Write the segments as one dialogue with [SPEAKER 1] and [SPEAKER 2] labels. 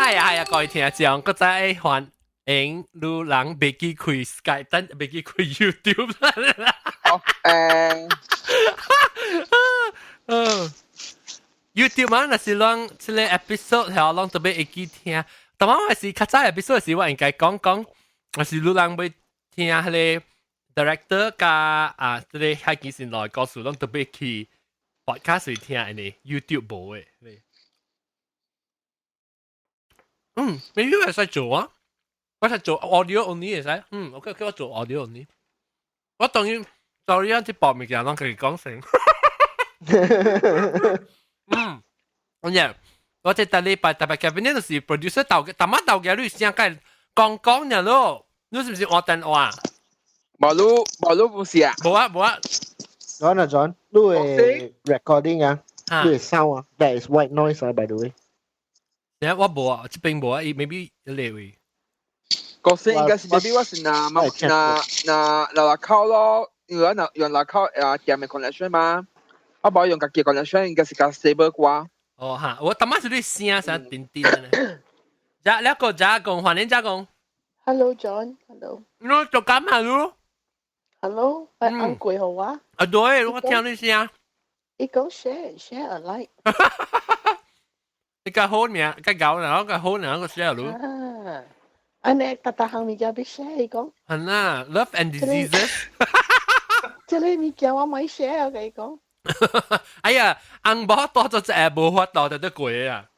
[SPEAKER 1] 係啊係啊，各位聽眾，閣再歡迎你人袂記開 Skype，等袂記開 YouTube 啦。
[SPEAKER 2] 哦，YouTube
[SPEAKER 1] 嘛，若是攏這个 episode 係攏特別會記聽。但我還是較早 episode 時，我應該講講，若是你人欲聽彼个 director 佮啊，這个海基先來故事，攏特別去 podcast 聽的，YouTube 無的。Maybe 會使做啊，我使做 audio only 會使。OK，我做 audio only。我當然，sorry 啊，這部物件攏家己講成。好嘢。我這逐禮拜特別 cabinet 就是 producer 豆嘅，淡仔豆嘅你聲該講講呢咯，你是毋是換電話？
[SPEAKER 2] 無你無你不是啊？
[SPEAKER 1] 無啊無啊。
[SPEAKER 3] John 啊 John，你的 recording 啊，你的 sound 啊，that is white noise 啊，by the way。
[SPEAKER 1] 欸，我無啊，這邊無啊，伊 maybe 一個位。
[SPEAKER 2] 個聲應該是 maybe 我是拿拿拿拿外口咯，因為我用外口啊店的 connection 嘛，我無用家己 connection，應該是較 stable 啩。
[SPEAKER 1] 哦哈，我淡仔是你聲聲叮叮的。加兩個加工，歡迎加工。
[SPEAKER 4] Hello John，Hello。
[SPEAKER 1] 你做幹嘛咯
[SPEAKER 4] ？Hello，係按鬼好啊？
[SPEAKER 1] 啊對，我聽你聲。
[SPEAKER 4] 你講 share share alike。
[SPEAKER 1] 你較好名，較搞然後較好然後個 share 咯。
[SPEAKER 4] 啊，按呢逐逐項物件欲 share 伊講。
[SPEAKER 1] 係啦，Love and Diseases。
[SPEAKER 4] 這个物件我無 share 我共伊講。
[SPEAKER 1] 哎呀，紅毛多咗一個無法度就得過啊！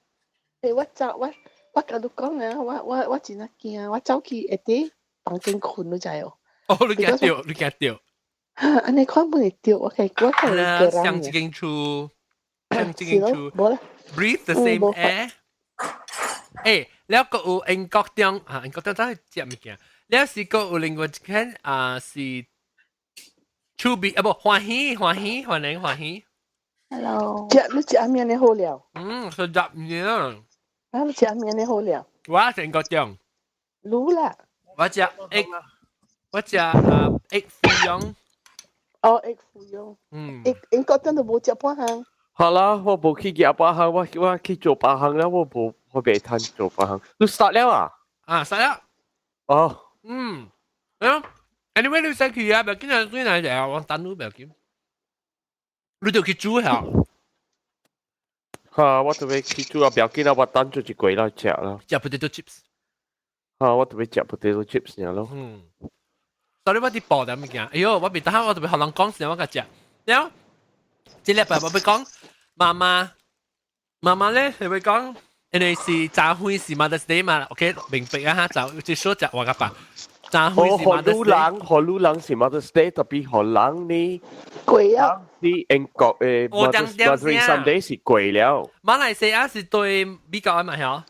[SPEAKER 4] 欸，我走我我共你講啊，我我我真正驚，我走去會佇房間睏，你知無？
[SPEAKER 1] 哦，你驚著，你驚著。
[SPEAKER 4] 按呢看本會著，我共我共個人。
[SPEAKER 1] 相一間厝，相一間厝，
[SPEAKER 4] 無啦。
[SPEAKER 1] Breathe the same air。欸，了閣有英國中啊，英國中走去食物件，了是閣有另外一間啊是趣味啊，無歡喜歡喜歡迎歡喜。
[SPEAKER 4] Hello。食你食啥物呢好料？
[SPEAKER 1] 是食麵。
[SPEAKER 4] 啊，你食啥物呢好料？
[SPEAKER 1] 我是英國中。
[SPEAKER 4] 滷啦。
[SPEAKER 1] 我食 egg，我食啊 egg 芙蓉。
[SPEAKER 4] 哦，egg 芙蓉。
[SPEAKER 1] 嗯。
[SPEAKER 4] 英英國中都無食半項。
[SPEAKER 5] 好啦，我無去食半項，我我去做半項啦，我無我袂趁做半項。你 start 了啊？
[SPEAKER 1] 啊，start 了。
[SPEAKER 5] 哦。
[SPEAKER 1] 嗯。啊，anyway 你使去啊，不要緊啊，轉來就我等你不要緊。你就去煮下。
[SPEAKER 5] 哈，我就欲去煮啊，不要緊啊，我等做一過來食啦。
[SPEAKER 1] 食 potato chips。
[SPEAKER 5] 哈，我就欲食 potato chips 爾咯。
[SPEAKER 1] 嗯。所以我佇報點物件，哎喲，我袂當我特別予人講時，我共食。了，這禮拜我欲講媽媽，媽媽咧係會講，因為是昨昏是 Mother's Day 嘛，OK，明白啊哈，就這說食我個爸。昨昏是 Mother's
[SPEAKER 5] Day。予人，予人是 Mother's Day，特別予人呢。
[SPEAKER 4] 過啊！
[SPEAKER 5] 是英國的 Mother's Sunday 是過了。
[SPEAKER 1] 馬來西亞是對美國的嘛？曉？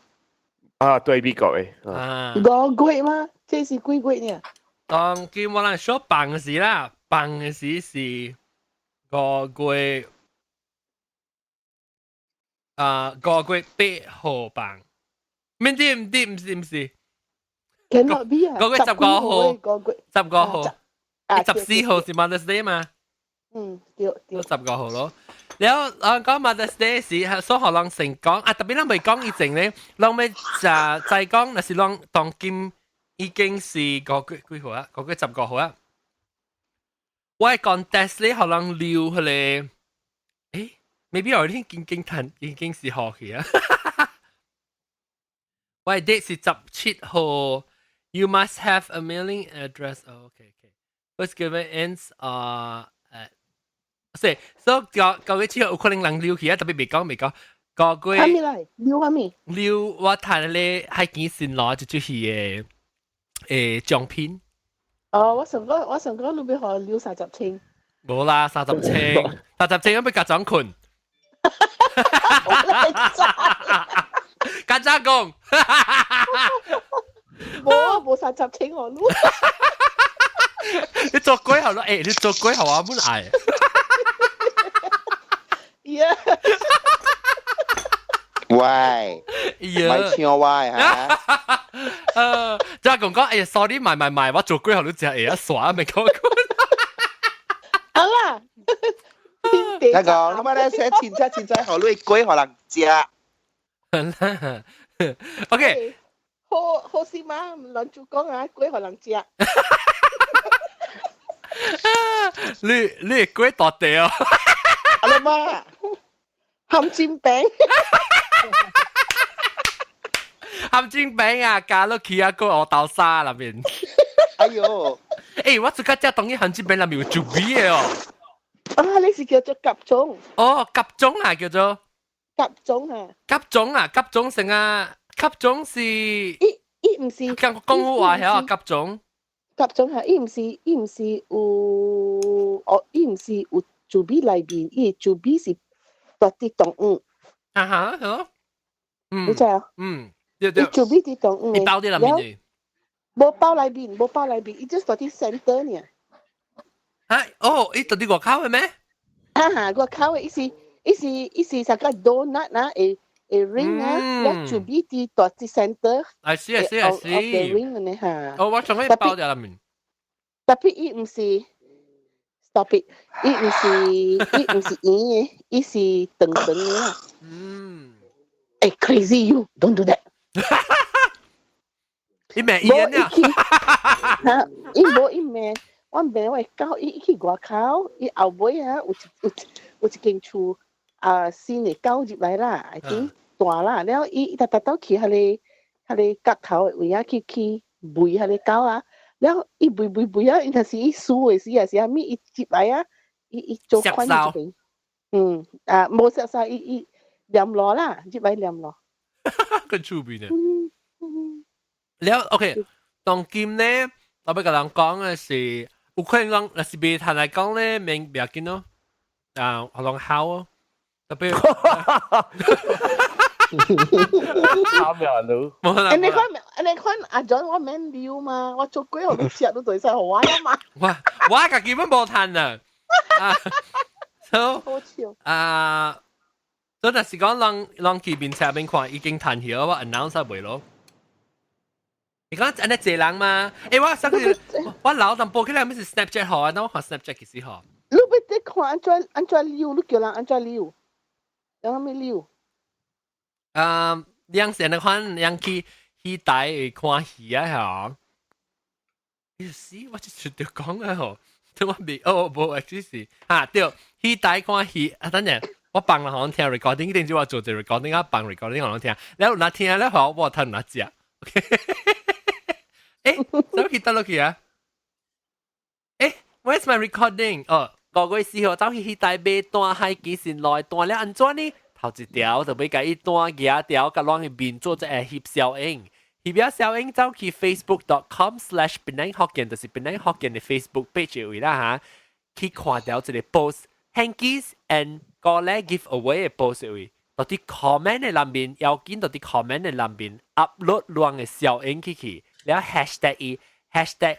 [SPEAKER 5] 啊，對美國的。
[SPEAKER 1] 啊。
[SPEAKER 4] 五月嗎？這是幾月呢？
[SPEAKER 1] 當今我咱小放時啦，放的時是五月啊，5月8號放。唔對唔對，唔是唔是。
[SPEAKER 4] Cannot be 啊！
[SPEAKER 1] 5月15號，
[SPEAKER 4] 五月
[SPEAKER 1] 十五號，14號是 Mother's Day 嘛？
[SPEAKER 4] 嗯，對對。
[SPEAKER 1] 15號咯。然後我講 Mother's Day 時，所予人成講啊，特別咱未講以前咧，人欲就再講，若是人當今已經是五月幾號啊？5月15號啊。我講 test 咧，予人留彼个，欸，maybe 我已經經談已經是好去啊。我 date 是17號。You must have a mailing address. Oh, okay. First given ends at 是，所以9月7號有可能人留去啊，特別未講未講。五月。
[SPEAKER 4] 啥物來？留啥物？
[SPEAKER 1] 留我趁咧海墘新羅這齣戲的獎品。
[SPEAKER 4] 哦，我想講，我想講，你欲予留30千。
[SPEAKER 1] 無啦，三十千，三十千我欲共裝睏。
[SPEAKER 4] 我知。
[SPEAKER 1] 敢怎講？
[SPEAKER 4] 無無三十千我攏。
[SPEAKER 1] 你做鬼好咯，欸，你做鬼予我們愛。
[SPEAKER 4] Yeah。
[SPEAKER 6] 喂，咪唱我嚇。
[SPEAKER 1] 就係講講，哎呀，sorry，賣賣賣，我做鬼予你食會啊，煞未講過。
[SPEAKER 4] 好啦。
[SPEAKER 6] 聽講，你乜咧寫凊彩凊彩，予你粿予人食。
[SPEAKER 1] OK，
[SPEAKER 4] 好好事嘛，人主講啊，粿予人食。
[SPEAKER 1] 你粿大條。
[SPEAKER 3] 阿你媽，
[SPEAKER 4] 含煎餅。
[SPEAKER 1] 含煎餅啊，加落去啊個烏豆沙內面。
[SPEAKER 6] 哎呦，
[SPEAKER 1] 我自家食當然含煎餅內面有豬味的哦。
[SPEAKER 4] 啊，你是叫做夾粽？
[SPEAKER 1] 哦，夾粽啊，叫做。
[SPEAKER 4] 夾粽啊。
[SPEAKER 1] 夾粽啊，夾粽成啊，夾粽是。
[SPEAKER 4] 伊毋是。
[SPEAKER 1] 講講好話係夾粽。
[SPEAKER 4] 夾粽係，伊毋是有，哦，伊毋是有豬味內面，伊豬味是大啲動物。
[SPEAKER 1] 啊哈，好。嗯。
[SPEAKER 4] 你知啊？
[SPEAKER 1] 嗯，對對。
[SPEAKER 4] 伊豬味佇動物。
[SPEAKER 1] 伊包佇內面的。
[SPEAKER 4] 無包內面，無包內面，伊就是佇 center 爾。
[SPEAKER 1] 啊，哦，伊佇佇外口的咩？
[SPEAKER 4] 啊哈，外口的，伊是啥個 donut 啊，會 ring 啊，了豬味佇大啲 center。
[SPEAKER 1] I see, I see, I see。
[SPEAKER 4] ring 呢哈。
[SPEAKER 1] 哦，我想講伊包佇內面。
[SPEAKER 4] Tapi 伊毋是，stop it，伊毋是圓的，伊是長長的啦。欸，crazy you，don't do that。
[SPEAKER 1] 伊罵伊啊？
[SPEAKER 4] 哈，伊無伊罵，我罵我的狗，伊去外口，伊後尾啊有一間厝啊新的狗入來啦，I think 大啦，了伊逐逐都去彼個角頭的位啊去餵彼個狗啊。了伊餵餵餵啊，伊若是伊輸的時還是啥物，伊入來啊，伊做款這邊，啊，無熟悉，伊黏落啦，入來黏落。
[SPEAKER 1] 更趣味呢。了，OK，當今呢，我欲共人講的是，有可能講，若是袂趁來講咧，免袂要緊咯。啊，予人睺哦，特別。
[SPEAKER 5] 慘呀你！
[SPEAKER 4] 你看，你看阿 John 我免撩嘛，我做粿予你食，你就會使予我啦嘛。
[SPEAKER 1] 我家己本無趁啊。So
[SPEAKER 4] 好笑。
[SPEAKER 1] 啊，所以若是講人去面冊面看已經趁起，我 announce 袂咯。你講按呢濟人嘛？我上次我老淡薄起來，毋是 Snapchat 好啊，那我看 Snapchat 其實好。
[SPEAKER 4] 你欲得看按怎按怎撩，你叫人按怎撩，人啥物撩？
[SPEAKER 1] 啊，兩成的款，兩去戲台會看戲啊，吼。你死，我就出著講啊吼，我未哦，無，其實哈對，戲台看戲啊，等陣我放了好像聽 recording，一定就我做這 recording 啊，放 recording 好像聽，然後若聽了好，我聽哪食？OK，怎麼去倒落去啊？Where's my recording？哦，5月4號走去戲台買單海基新來單了按怎呢？頭一條就欲共伊單舉條，共咱的面做一個翕小影，翕了小影走去 facebook.com/PenangHokkien，就是檳城福建的 Facebook page 位啦哈，去看著一個 post，hankies and 糕粞 giveaway 的 post 位，佇佇 comment 的內面，要緊佇佇 comment 的內面 upload 咱的小影去，了 hashtag 伊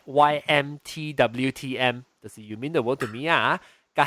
[SPEAKER 1] #YMTWTM，就是 you mean the world to me 啊，佮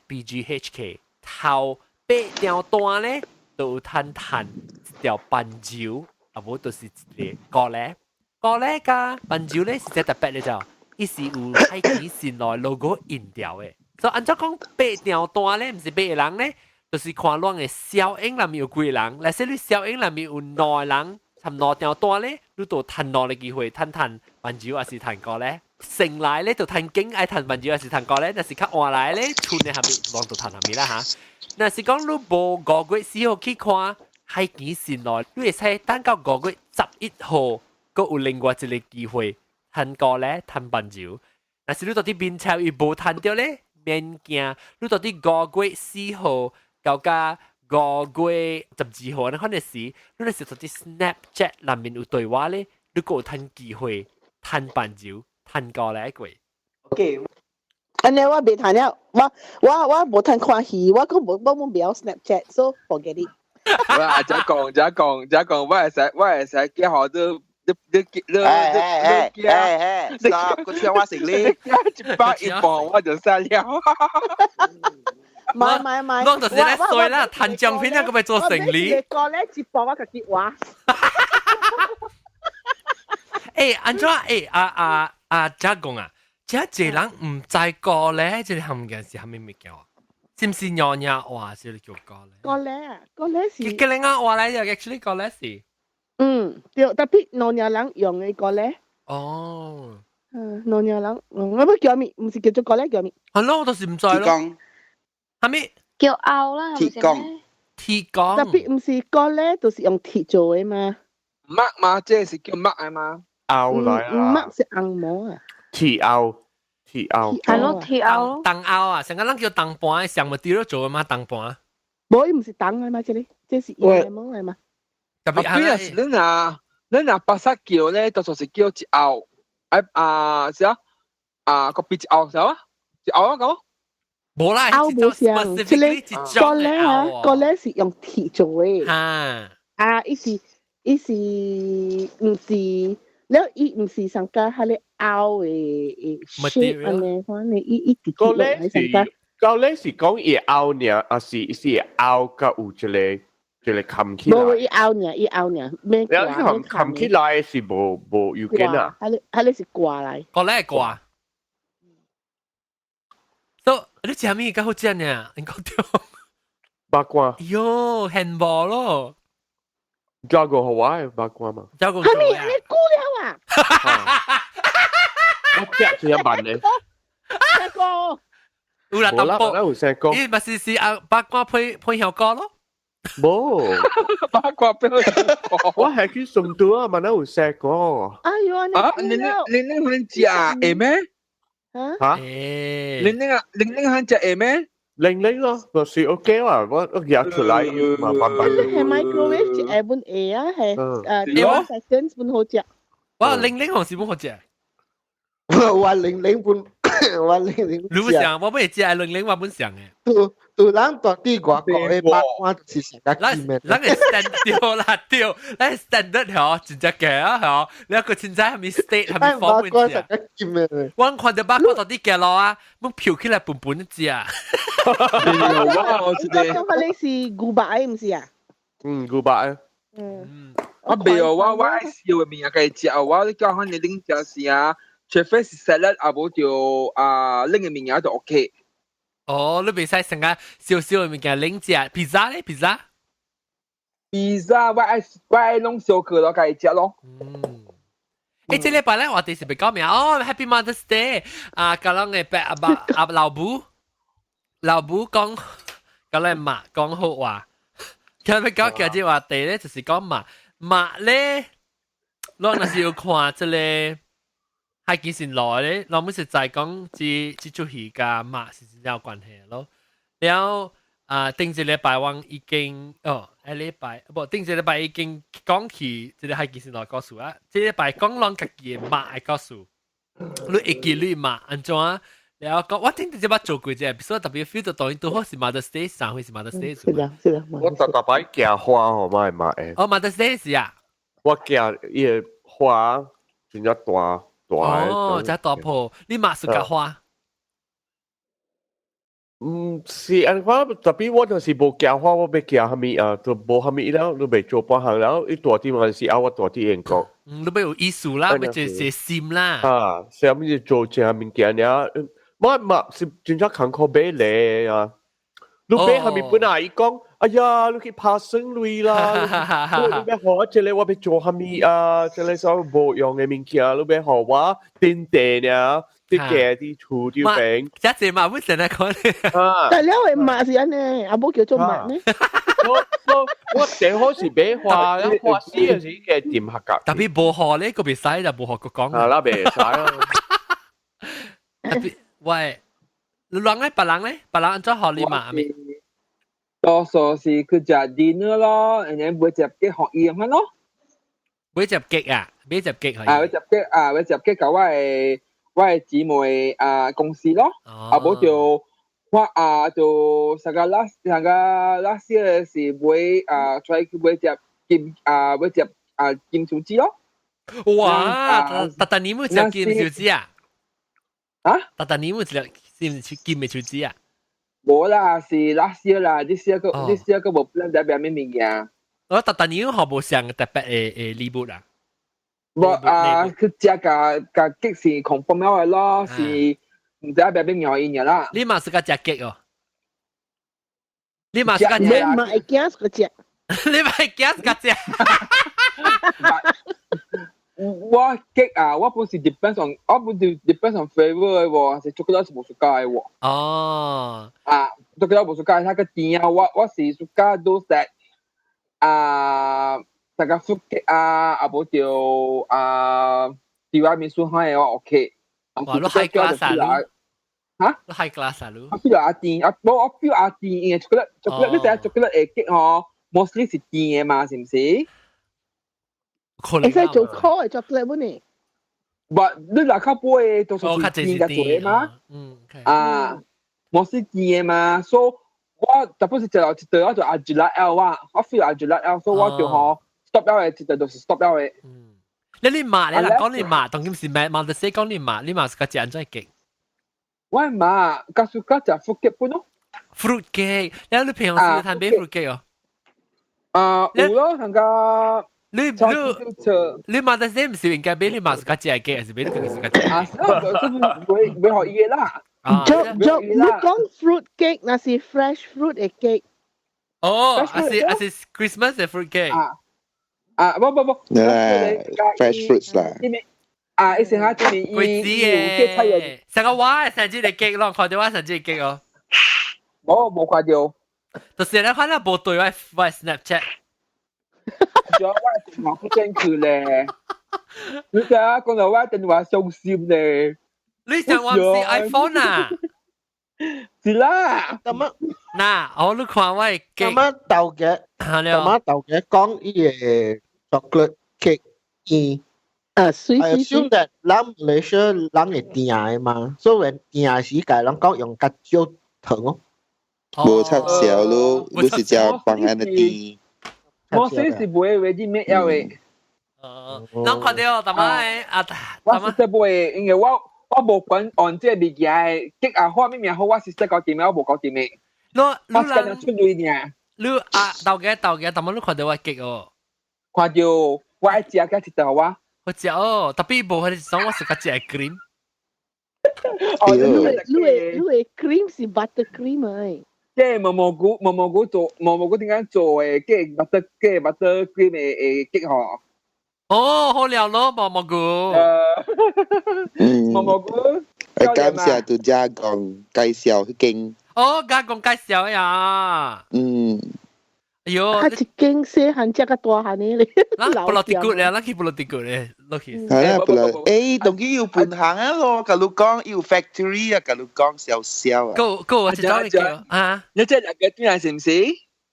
[SPEAKER 1] #BGHK 頭八張單咧，都有趁趁一條番薯，啊無就是一個糕粞，糕粞佮番薯咧是這特別的就，伊是有海基新來 logo 印掉的。所以按怎講八張單咧，毋是八個人咧，就是看咱的小影內面有幾個人，若是你小影內面有兩個人，參兩張單咧，你就趁兩個機會趁趁番薯還是趁糕粞。先來咧就趁景愛趁番薯還是趁糕粞，若是較晚來咧，剩的啥物，攏就趁啥物啦哈。若是講你無5月4號去看海基新來，你會使等到5月11號，閣有另外一個機會趁糕粞趁番薯。若是你佇佇面冊伊無趁著咧，免驚，你佇佇5月4號到甲5月12號，那款的時，你若是佇佇 Snapchat 內面有對話咧，你閣有趁機會趁番薯、趁糕粞過。
[SPEAKER 3] OK。
[SPEAKER 4] 按呢我袂趁了，我無趁看戲，我閣無我無袂曉 Snapchat，so forget it。
[SPEAKER 2] 我阿姐講，姐講，姐講，我會使寄好多。你你你你
[SPEAKER 6] 你哎哎，嗱，個聽我食你，100
[SPEAKER 2] 一磅我就殺了。
[SPEAKER 4] 買買買，
[SPEAKER 1] 攏就是咧衰啦，趁獎品啊，閣欲做生理。
[SPEAKER 4] 個咧一磅我家己換。
[SPEAKER 1] 按怎？阿阿阿姐講啊，這濟人毋知糕粞，這個物件是啥物物件啊？是毋是娘惹話是叫糕粞？
[SPEAKER 4] 糕粞啊，糕粞是。
[SPEAKER 1] 吉隆仔話來就 actually 糕粞是。
[SPEAKER 4] 嗯，對，tapi 老年人用的個咧。
[SPEAKER 1] 哦。
[SPEAKER 4] 嗯，老年人，我欲叫咩？毋是叫做鍋咧，叫咩？
[SPEAKER 1] 係咯，我就是毋知咯。
[SPEAKER 6] 鐵
[SPEAKER 1] 係咪？
[SPEAKER 7] 叫鰲啦，
[SPEAKER 6] 鐵公。
[SPEAKER 1] 鐵公。
[SPEAKER 4] Tapi 毋是鍋咧，就是用鐵做的嘛。
[SPEAKER 2] 木嘛，這是叫木的嘛。
[SPEAKER 5] 鰲來啊。
[SPEAKER 4] 木是紅毛啊。
[SPEAKER 5] 鐵鰲，鐵鰲。
[SPEAKER 7] 係咯，鐵鰲。
[SPEAKER 1] 銅鰲啊，成個人叫銅盤，上物啲都做的嘛，銅盤。
[SPEAKER 4] 無，伊毋是銅的嘛，這個，這是用毛的嘛。
[SPEAKER 1] 特別
[SPEAKER 2] 係是咱若巴剎叫咧，多數是叫一鰲，哎啊是啊，啊個別一鰲是啊，一鰲啊講。
[SPEAKER 1] 無啦，
[SPEAKER 4] 鰲無像，這個鍋咧啊，鍋咧是用鐵做的。
[SPEAKER 1] 啊。
[SPEAKER 4] 啊，伊是毋是，了伊毋是上加彼个鰲的 shape 按呢款的，伊直接落來上加。
[SPEAKER 5] 鍋咧是講伊鰲爾，還是鰲佮有一個一個冚起來？
[SPEAKER 4] 無，伊鰲爾，伊鰲爾，免掛。
[SPEAKER 5] 冚冚起來是無要緊啊。
[SPEAKER 4] 彼個是掛來。
[SPEAKER 1] 鍋咧掛。So 你食咩較好食呢？你講對。
[SPEAKER 5] 八卦。
[SPEAKER 1] 喲，漢堡咯。
[SPEAKER 5] 加個好玩八卦嘛。
[SPEAKER 1] 加個。
[SPEAKER 4] 哈咪，你估了啊？
[SPEAKER 5] 我食就一萬咧。
[SPEAKER 4] 一個。
[SPEAKER 1] 有啦，淡薄。
[SPEAKER 5] 有成個。
[SPEAKER 1] 伊嘛是啊，八卦配香膏咯。
[SPEAKER 5] 無。
[SPEAKER 2] 八卦配香膏。
[SPEAKER 5] 我係去順德啊，嘛那有食過。
[SPEAKER 4] 哎呦，
[SPEAKER 2] 啊，你肯食會咩？
[SPEAKER 5] 嚇？
[SPEAKER 2] 你肯食會咩？
[SPEAKER 5] 零零咯，就是 OK 啦，我夾出來嘛慢慢。
[SPEAKER 4] 係 microwave 一下本會啊，係10 seconds 本好食。
[SPEAKER 1] 哇，零零紅是本好食。
[SPEAKER 3] 我零零本，我零零。
[SPEAKER 1] 你不想，我不會食零零，我本想嘅。
[SPEAKER 3] 杜杜人到底外國的八卦就是上較金的。
[SPEAKER 1] 咱個 standard 對啦對，咱 standard 嗬，真正假啊嗬，你個凊彩係咪 state 係咪
[SPEAKER 3] 八卦上較金的。
[SPEAKER 1] 我看到八卦到底假咯啊，阮飄起來笨笨食。
[SPEAKER 2] 我
[SPEAKER 4] 我感覺你是牛肉毋是啊？
[SPEAKER 5] 嗯，牛肉啊。
[SPEAKER 4] 嗯。
[SPEAKER 2] 我袂哦，我愛燒的物件家己食，我你叫我你啉食是啊，除非是 salad 啊，無就啊冷的物件就 OK。
[SPEAKER 1] 哦，你袂使成個燒燒的物件冷食，披薩咧，披薩？
[SPEAKER 2] 披薩我愛攏燒過咯，家己食咯。
[SPEAKER 1] 嗯。欸，這禮拜咧，我哋是欲講咩？哦，Happy Mother's Day！啊，甲咱的爸阿爸阿老母，老母講，甲咱媽講好話。今日講今日話題咧，就是講媽媽咧，咱若是有看這個海基神來咧，咱們實在講這齣戲佮媽是真正有關係咯。了啊，頂一禮拜我已經哦，下禮拜無頂一禮拜已經講起這個海基神來故事啊。這禮拜講咱家己的媽的故事，你會記你媽按怎？了講我頂一擺做過這個，所以特別 feel 到當然拄好是 Mother's Day，上回是 Mother's Day。
[SPEAKER 4] 是的，是的。
[SPEAKER 5] 我逐逐擺寄花予我的媽的。
[SPEAKER 1] 哦，Mother's Day 是啊。
[SPEAKER 5] 我寄伊个花真正大大。
[SPEAKER 1] 哦，這大棵，你媽是佮花？
[SPEAKER 5] 嗯，是按看，tapi 我就是無寄花，我欲寄啥物啊，都無啥物了，都袂做半項了。伊大啲嘛是啊，我大啲英國。
[SPEAKER 1] 嗯，你欲有意思啦，欲就是心啦。
[SPEAKER 5] 啊，啥物是做正物件爾？我嘛是真正艱苦買咧啊！你買啥物本來伊講，哎呀，你去拍算鐳啦！你欲予我這個，我欲做啥物啊？這個所無用的物件，你欲予我頂地爾？啲嘅啲厝啲餅，
[SPEAKER 1] 這濟嘛，本成日講
[SPEAKER 5] 啊！
[SPEAKER 4] 但了的媽是按呢，啊無叫做媽呢。
[SPEAKER 5] 我最好是買花，花死的是應該點合格。
[SPEAKER 1] Tapi 無學咧，個袂使就無學個講。
[SPEAKER 5] 啊，那袂使啊。
[SPEAKER 1] Tapi 喂，你人咧，別人咧，別人按怎予你媽咪？
[SPEAKER 2] 多數是去食 dinner 咯，然後買隻雞予伊咁樣咯。
[SPEAKER 1] 買隻雞啊，買隻雞可以。
[SPEAKER 2] 啊，買隻雞啊，買隻雞佮我的姊妹啊公司咯，啊無就我啊就上個 last 上個 last year 是買啊出去買隻金啊買隻啊金手指咯。
[SPEAKER 1] 哇！逐逐年有隻金手指啊？
[SPEAKER 2] 啊？
[SPEAKER 1] 逐逐年有一隻是毋是金的手指啊？
[SPEAKER 2] 無啦，是 last year 啦，this year 個 this year 個無 plan 代表咩物件。
[SPEAKER 1] 我逐逐年學無上特別的禮物啊？
[SPEAKER 2] 無啊，去食共共 cake 是 confirm 了的咯，是毋知欲欲予伊爾啦。
[SPEAKER 1] 你嘛是佮食 cake 哦？你嘛是佮
[SPEAKER 4] 食？你嘛會驚是佮食？
[SPEAKER 1] 你嘛會驚是佮食？
[SPEAKER 2] 我 cake 啊，我本是 depends on，我本是 depends on flavor 的喎，是 chocolate 是無 suka 的喎。啊，chocolate 無 suka，它個甜啊，我是 suka those that 啊，大家 fruit cake 啊，啊無就啊，tiramisu 款的我 OK。
[SPEAKER 1] 哇，你 high class 啊？
[SPEAKER 2] 嚇？
[SPEAKER 1] 你 high class 啊？你？
[SPEAKER 2] 我 feel 阿甜，啊，無我 feel 阿甜，因為 chocolate chocolate 你知影 chocolate 的 cake 吼，mostly 是甜的嘛，是毋是？
[SPEAKER 4] 會使做 call 的 chocolate 本呢？
[SPEAKER 2] 無，你若較買的多數是甜嘅做的嘛。啊，mostly 甜的嘛，所以我特別是食落一道我就阿熱辣了我，我 feel 阿熱辣了，所以我就吼 stop 了的，一道就是 stop 了的。
[SPEAKER 1] 你媽，你若講你媽，當今是咩？媽就寫講你媽，你媽是較食按怎 cake？
[SPEAKER 2] 我媽較 suka 食 fruit cake 本咯。
[SPEAKER 1] Fruit cake，你平常時攤買 fruit cake 哦？
[SPEAKER 2] 啊，有咯，那個。
[SPEAKER 1] 你媽的寫唔是應該買你媽是較食 cake，還是買你家己是較食？
[SPEAKER 2] 啊，是啊，會會學伊的啦。
[SPEAKER 4] 就就你講 fruit cake，那是 fresh fruit 的 cake。
[SPEAKER 1] 哦，還是 Christmas 的 fruit cake。
[SPEAKER 2] 啊啊，不不不
[SPEAKER 6] ，fresh fruits 啦。
[SPEAKER 2] 啊，一成下這邊
[SPEAKER 1] 鬼子嘅，成個話成隻的 cake 咯，看到我成隻 cake 哦。
[SPEAKER 2] 冇冇看到。
[SPEAKER 1] 就是你看到無對我 Snapchat。
[SPEAKER 2] 仲有我電話不正確咧，你睇下講到我電話傷心咧。
[SPEAKER 1] 你想我是 iPhone 啊？
[SPEAKER 2] 是啦。
[SPEAKER 3] 咁啊，
[SPEAKER 1] 嗱，我都看我嘅。
[SPEAKER 3] 咁啊，豆嘅，咁啊，豆嘅講伊個 chocolate cake 伊。
[SPEAKER 4] 啊，水
[SPEAKER 3] I assume that 咱 Malaysia 人會甜的嘛，所以甜時間人講用較少糖哦。
[SPEAKER 6] 無插少咯，你是食放安的甜。
[SPEAKER 2] 我說是買 ready made 了的。
[SPEAKER 1] 哦，咱看到大媽啊，
[SPEAKER 2] 我實在買，因為我無管按這個物件的結啊好，物件好，我實在搞掂的，我無搞掂的。
[SPEAKER 1] 你
[SPEAKER 2] 我是幹出類爾。
[SPEAKER 1] 你啊，豆家豆家，大媽你看到我結哦？
[SPEAKER 2] 看到，我愛食個一道我。
[SPEAKER 1] 我食哦，特別無彼種，我是較食 cream。
[SPEAKER 2] 哦，
[SPEAKER 4] 你的 cream 是 butter cream 誒。
[SPEAKER 2] 即係毛毛菇，毛毛菇做毛毛菇點解做的？嘅 butter 嘅 butter cream 的的 cake 吼。
[SPEAKER 1] 哦，好料咯，毛毛菇。
[SPEAKER 2] 毛毛菇。
[SPEAKER 6] 感謝杜家講介紹彼間。
[SPEAKER 1] 哦，家講介紹呀。哎呦，
[SPEAKER 4] 啊，一間細漢食較大漢的咧。
[SPEAKER 1] 咱 Pulau Tikus 咧，咱去 Pulau Tikus 咧，落去。
[SPEAKER 6] 係啊，Pulau。誒，當佢有分行啊咯，假如講有 factory 啊，假如講銷銷啊。
[SPEAKER 1] 夠夠，我知道你叫啊。
[SPEAKER 2] 你這兩個對是毋是？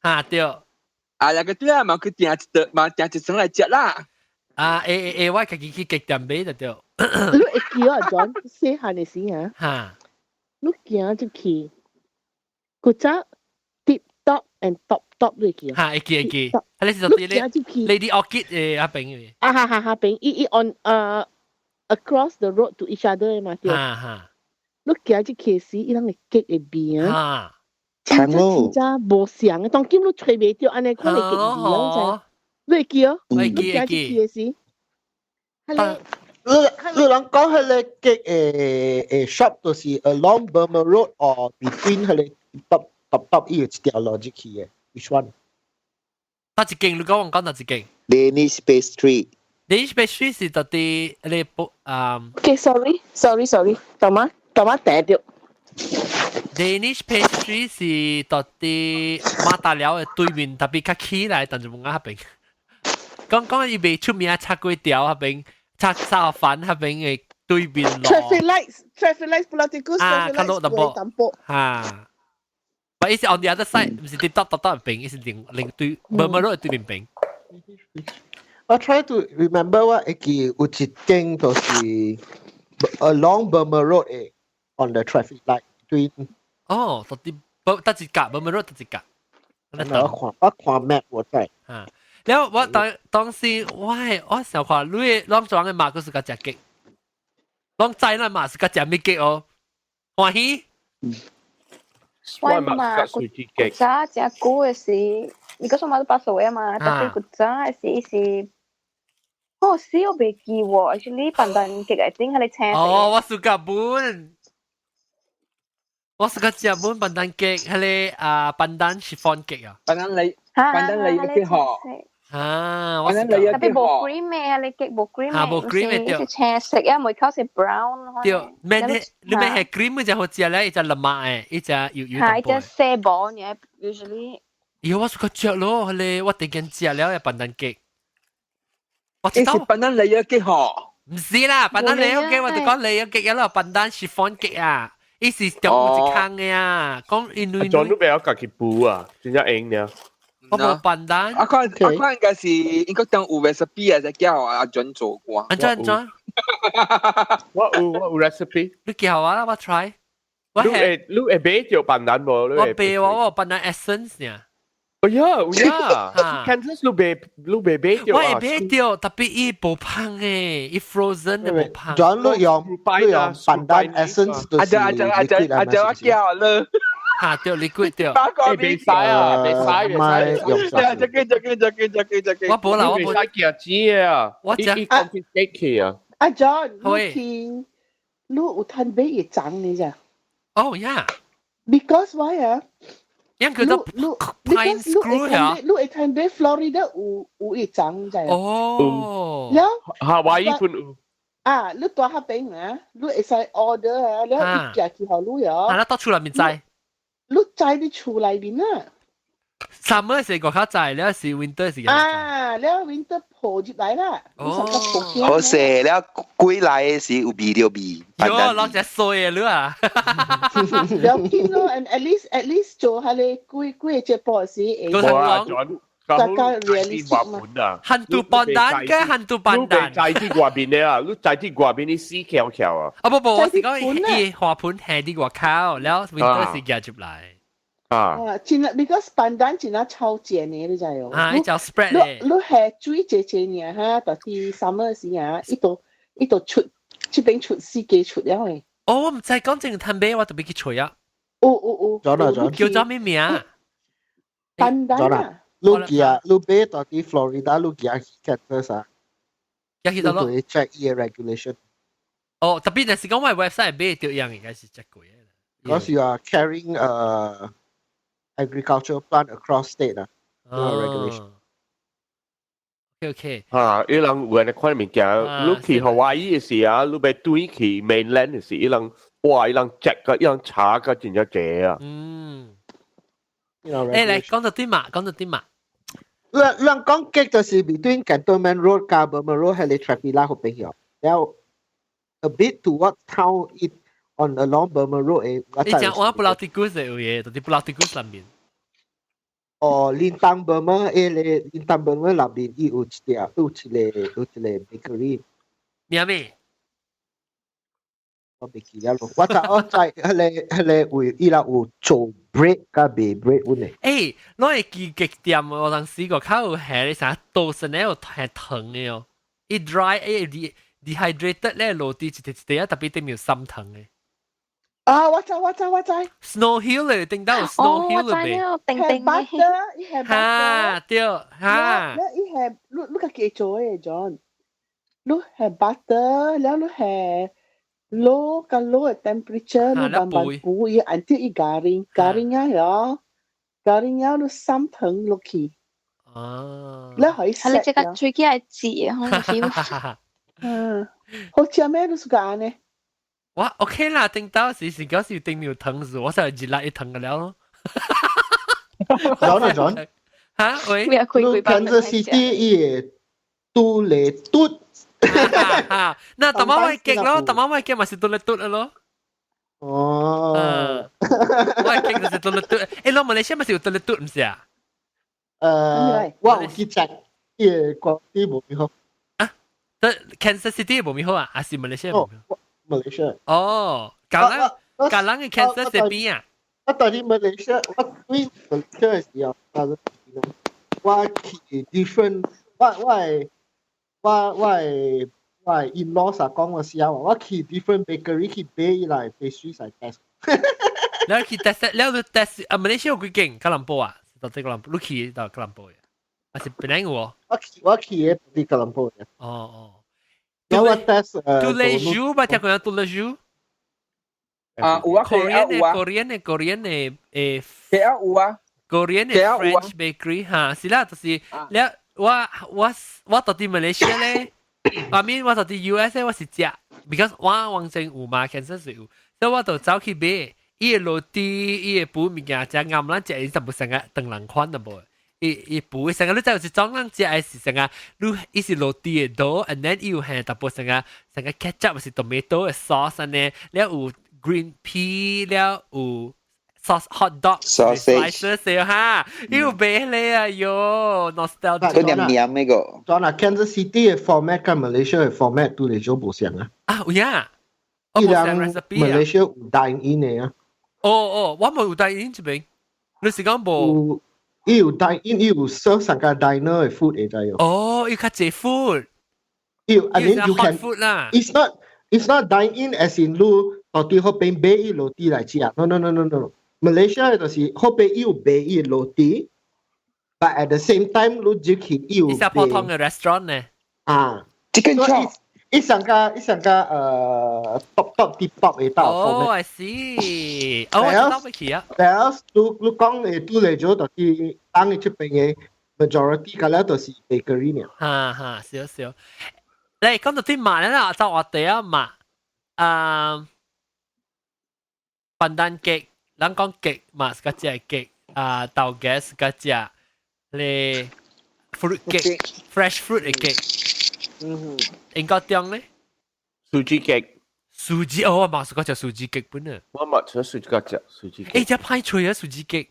[SPEAKER 1] 啊對。
[SPEAKER 2] 啊，兩個對啊，嘛去訂一桌，嘛訂一層來食啦。
[SPEAKER 1] 啊，會會會，我家己去 cake 店買就對。
[SPEAKER 4] 你會記啊，John，細漢的時啊。
[SPEAKER 1] 哈。
[SPEAKER 4] 你行入去，古早 Tip Top and Top Top 你記啊？
[SPEAKER 1] 哈，會記會記。啊，你是做啲咧？Lady Orchid 的彼邊嘅。
[SPEAKER 4] 啊哈哈哈邊，伊伊 on across the road to each other 嘛對。
[SPEAKER 1] 哈哈。
[SPEAKER 4] 你行入去時，伊人的 cake 的味啊。
[SPEAKER 6] 真正
[SPEAKER 4] 真正無相的，當今你揣袂著，按呢款的 cake 味，攏知。你會記哦？
[SPEAKER 1] 會記會
[SPEAKER 4] 記。去的時，
[SPEAKER 3] 你你人講彼个 cake 的的 shop 就是 along Burma Road or between 彼个 top top top 伊有一條路入去的，which one？
[SPEAKER 1] 佗一間？你講我講佗一間
[SPEAKER 6] ？Danish Pastry。
[SPEAKER 1] Danish Pastry 是佗佇你不啊
[SPEAKER 4] ？Okay，sorry，sorry，sorry，幹嘛幹嘛彈著
[SPEAKER 1] ？Danish Pastry 是佗佇馬達寮的對面，特別較起來，但是無彼邊。講講伊袂出名炒粿條彼邊，炒炒飯彼邊的對面路。
[SPEAKER 4] Traffic lights，traffic lights Pulau Tikus。
[SPEAKER 1] 啊，較落淡薄。哈。但伊是 on the other side，毋是佇搭搭搭邊，伊是另另對，無無落對面邊。
[SPEAKER 3] 我 try to remember 我會記有一間就是 along Burma Road 的 on the traffic light 對。
[SPEAKER 1] 哦，佗佇無佗一格，Burma Road 佗一格。
[SPEAKER 3] 我看 map 我在。
[SPEAKER 1] 啊，了我當當時我我想看你攏裝的媽閣是較食 cake，攏知咱媽是較食物 cake 哦，歡喜。
[SPEAKER 7] 我媽古早食久的時，你講說媽都八歲啊嘛，特別古早的時是，哦，死我袂記喎，actually pandan cake 係整彼个青。
[SPEAKER 1] 哦，我 suka 本，我 suka 食本 pandan cake，彼个啊 pandan chiffon cake 啊。
[SPEAKER 2] Pandan 你，pandan 你嘅嗬。
[SPEAKER 1] 啊，我
[SPEAKER 2] 是
[SPEAKER 7] 特別無 cream 嘅，你 cake 無 cream
[SPEAKER 1] 嚇，無 cream 嘅對。
[SPEAKER 7] 是青色啊，每口是 brown。
[SPEAKER 1] 對，免你免係 cream 就好食咧，一隻粒麥嘅，一隻油油
[SPEAKER 7] 嚇，一隻細薄嘅，usually。
[SPEAKER 1] 咦，我是個食咯，你我突然食了嘅 pandan cake。我
[SPEAKER 2] 知道。pandan layer cake 嗬？
[SPEAKER 1] 唔是啦，pandan layer cake 我就講 layer cake 啦，pandan chiffon cake 啊，伊是中有一空嘅啊，講因為。
[SPEAKER 5] 裝都比較家己補啊，真正用呢。
[SPEAKER 1] 我無 pandan。
[SPEAKER 2] 啊看啊看應該是應該當有 recipe 啊，才叫阿 John 做過。
[SPEAKER 1] 安怎安怎？
[SPEAKER 5] 我有 recipe。
[SPEAKER 1] 你叫我啦，我 try。
[SPEAKER 5] 我係你會買著 pandan 無？
[SPEAKER 1] 我買我有 pandan essence 呢。
[SPEAKER 5] 哎呀，有呀，Kansas 你袂買著
[SPEAKER 1] 我會買著，特別伊無芳嘅，伊 frozen 的無芳。
[SPEAKER 3] 轉你用 pandan essence
[SPEAKER 2] 阿姐阿姐阿姐阿姐我叫了。
[SPEAKER 1] 嚇，對 liquid 對。
[SPEAKER 5] 欸，袂使啊，袂使袂使。
[SPEAKER 3] 用
[SPEAKER 2] 啥？這個這個這個這個這個。
[SPEAKER 1] 我無啦，我無。
[SPEAKER 5] 袂使寄錢啊！
[SPEAKER 1] 我食。
[SPEAKER 5] 伊講去啊。
[SPEAKER 4] 阿 John，你去，你有趁買伊長呢咋？
[SPEAKER 1] 哦呀。
[SPEAKER 4] Because why 啊？
[SPEAKER 1] 因佢都 pine screw 啊！
[SPEAKER 4] 你會趁買 Florida 有伊長在。
[SPEAKER 1] 哦。
[SPEAKER 4] 了。
[SPEAKER 5] 夏威夷本有。
[SPEAKER 4] 啊，你住遐邊啊，你會使 order 啊，了伊寄去予你哦。
[SPEAKER 1] 啊，你到厝內面載。
[SPEAKER 4] 你載佇厝內面啊。
[SPEAKER 1] Summer 是外口載，了是 winter 是。
[SPEAKER 4] 啊，了 winter 抱入來啦。
[SPEAKER 1] 哦。
[SPEAKER 6] 好勢了，歸來的時有味著味。
[SPEAKER 1] 喲，攏食衰的你啊！
[SPEAKER 4] 不要緊咯，and at least 做下你幾幾個節目時會。
[SPEAKER 5] 冇啊，大
[SPEAKER 4] 家 realistic
[SPEAKER 5] 嘛。
[SPEAKER 1] hantu pandan 嘅 hantu pandan。
[SPEAKER 5] 你在佇外面的啊，你在佇外面你死翹翹啊。
[SPEAKER 1] 啊不不，我是講伊花盆下佇外口，了 winter 是寄入來。
[SPEAKER 5] 啊！
[SPEAKER 4] 啊，真係，because pandan 真係超賤的，你知哦？
[SPEAKER 1] 啊，伊叫 spread
[SPEAKER 4] 你你下水濟濟爾哈，到佇 summer 時啊，伊都出，這邊出四季出了的。
[SPEAKER 1] 哦，我毋知講這個攤買，我特別去揣啊。
[SPEAKER 4] 有有有。
[SPEAKER 3] 咗啦咗。
[SPEAKER 1] 叫做咩名？
[SPEAKER 4] pandan 啊。
[SPEAKER 3] 你寄你買到佇 Florida，你寄去 Kansas 啊？
[SPEAKER 1] 寄去佗落。
[SPEAKER 3] 你 check 伊個 regulation。
[SPEAKER 1] 哦，特別若是講我 website 買著樣，應該是這貴的。
[SPEAKER 3] Because you are carrying a agricultural plant across state 啊，regulation。
[SPEAKER 1] OK。
[SPEAKER 5] 啊，伊人有按呢款物件，你去夏威夷的時啊，你欲轉去 mainland 的時，伊人哇，伊人 check 個，伊人查個真正濟啊。
[SPEAKER 1] 嗯。誒，來講到對嘛，講到對嘛。
[SPEAKER 3] 你你講 cake 就是 between Cantonment Road 加 Burma Road 係你 traffic light 嗰邊嘅，然後 a bit towards town it on along Burma Road 誒。
[SPEAKER 1] 你講我 Pulau Tikus 的有嘢，就是 Pulau Tikus 上面。
[SPEAKER 3] 哦，Lintang Burma 誒，你 Lintang Burma 那邊伊有一條有一個 bakery。
[SPEAKER 1] 咩咩？
[SPEAKER 3] 我袂記得咯，我就我在彼個位伊拉有做 bread 佮賣 bread 阮的。
[SPEAKER 1] 誒，我會記極點，我當時個較有下你啥多生咧有係糖的哦，伊 dry 誒 dehydrated 咧落地一塊一塊啊，特別對面有滲糖的。
[SPEAKER 4] 啊！我知我知我知。
[SPEAKER 1] Snow Hill 咧，頂到 Snow Hill
[SPEAKER 7] 咧。哦，我知了，定定
[SPEAKER 4] 嘅。伊係
[SPEAKER 1] 哈，對，哈。
[SPEAKER 4] 伊係你家己做的 John，你係 butter，了你係 low 佮 low 的 temperature，你慢慢煮伊，until 伊 garing garing 啊喲，garing 了你滲糖落去。
[SPEAKER 1] 啊。
[SPEAKER 4] 你可以
[SPEAKER 7] 係你這個喙齒係舌啊，可能
[SPEAKER 4] 嗯，好食咩？你是講呢？
[SPEAKER 1] 我 OK 啦，頂到時是嗰時頂面有糖時，我就熱辣一糖個了咯。
[SPEAKER 3] John 啊 John，
[SPEAKER 1] 嚇喂
[SPEAKER 3] ，Kansas City 伊會拄嚟嘟。
[SPEAKER 1] 哈，那大媽我 cake 咯，大媽我 cake 嘛是拄嚟嘟咯。
[SPEAKER 3] 哦，
[SPEAKER 1] 我 cake 就是拄嚟嘟。誒，攞馬來西亞嘛是有拄嚟嘟，毋是啊？
[SPEAKER 3] 我有去 check，伊個 quality 無咪好。
[SPEAKER 1] 啊？得 Kansas City 無咪好啊？還是馬來西亞無咪好？
[SPEAKER 3] 馬來西亞。
[SPEAKER 1] 哦，橄欖橄欖嘅 Kansas 這邊啊？
[SPEAKER 3] 我到佇馬來西亞，我對馬來西亞的時候，我去 different，我的 in-laws 啊講我時候，我去 different bakery 去買伊來 pastry 來 test。
[SPEAKER 1] 你去 test，你去 test 啊？馬來西亞有幾間吉隆坡啊？到這吉隆坡，你去到吉隆坡嘅，還是檳城有哦？
[SPEAKER 3] 我去的佇吉隆坡嘅。
[SPEAKER 1] 哦哦。
[SPEAKER 3] 有我 test
[SPEAKER 1] tous les jours 吧，聽講tous les jours。
[SPEAKER 2] 啊，有啊
[SPEAKER 1] ，Korean 的 Korean 的 Korean 的
[SPEAKER 2] KL 有啊
[SPEAKER 1] ，Korean 的 French bakery 哈，是啦，就是了。我到佇馬來西亞咧，I mean 我到佇 US 咧，我是食，because 我王正有嘛，cancer 是有，所以我就走去買，伊个 roti，伊個飯物件食啱咱食伊就無成個長人款的無。伊伊飯成個你知有一種人食的是成個，你伊是 roti 的 dough，and then 伊有下淡薄成個成個 ketchup 是 tomato 的 sauce 按呢，了有 green pea 了有 sauce hot dog
[SPEAKER 6] sausage
[SPEAKER 1] slices 哈，伊有賣咧啊喲，nostalgia。
[SPEAKER 6] 佢黏黏那個。
[SPEAKER 3] 當然 Kansas City 的 format 跟 Malaysia 的 format 都嚟做無相啊。
[SPEAKER 1] 啊，有影？
[SPEAKER 3] 伊人 Malaysia 有 dine in 的啊。
[SPEAKER 1] 哦哦，我無有 dine in 這邊，你是講無？
[SPEAKER 3] 伊有 dine in，伊有 serve 上個 diner 的 food 會知哦。
[SPEAKER 1] 哦，伊較濟 food。
[SPEAKER 3] 伊有，I mean you can
[SPEAKER 1] food 啦。
[SPEAKER 3] It's not dine in as in 你到底彼邊買伊 roti 來食。No no no no no。Malaysia 就是彼邊伊有賣伊 roti，but at the same time 你入去伊有。
[SPEAKER 1] 伊是普通的 restaurant 呢？
[SPEAKER 3] 啊
[SPEAKER 6] ，chicken chop。
[SPEAKER 3] 伊上個伊上個top top 啲 pop 會到。
[SPEAKER 1] 哦，I see。哦，我知道未去啊。
[SPEAKER 3] แล้ว你你講的拄來做就是當伊這邊的 majority 個了就是 bakery 呢。
[SPEAKER 1] 哈哈，少少。你講到啲麻咧啦，就我哋啊麻，啊，pandan cake，咱講 cake 嘛是個隻 cake，啊，豆芽是個隻，咧 fruit cake，fresh fruit 的 cake。
[SPEAKER 2] 嗯，
[SPEAKER 1] 英國中咧，
[SPEAKER 5] sugee cake，
[SPEAKER 1] sugee 哦，我嘛是個食 sugee cake 本啊。
[SPEAKER 5] 我嘛食 sugee 個食 sugee cake。
[SPEAKER 1] 欸，這歹吹啊，sugee cake，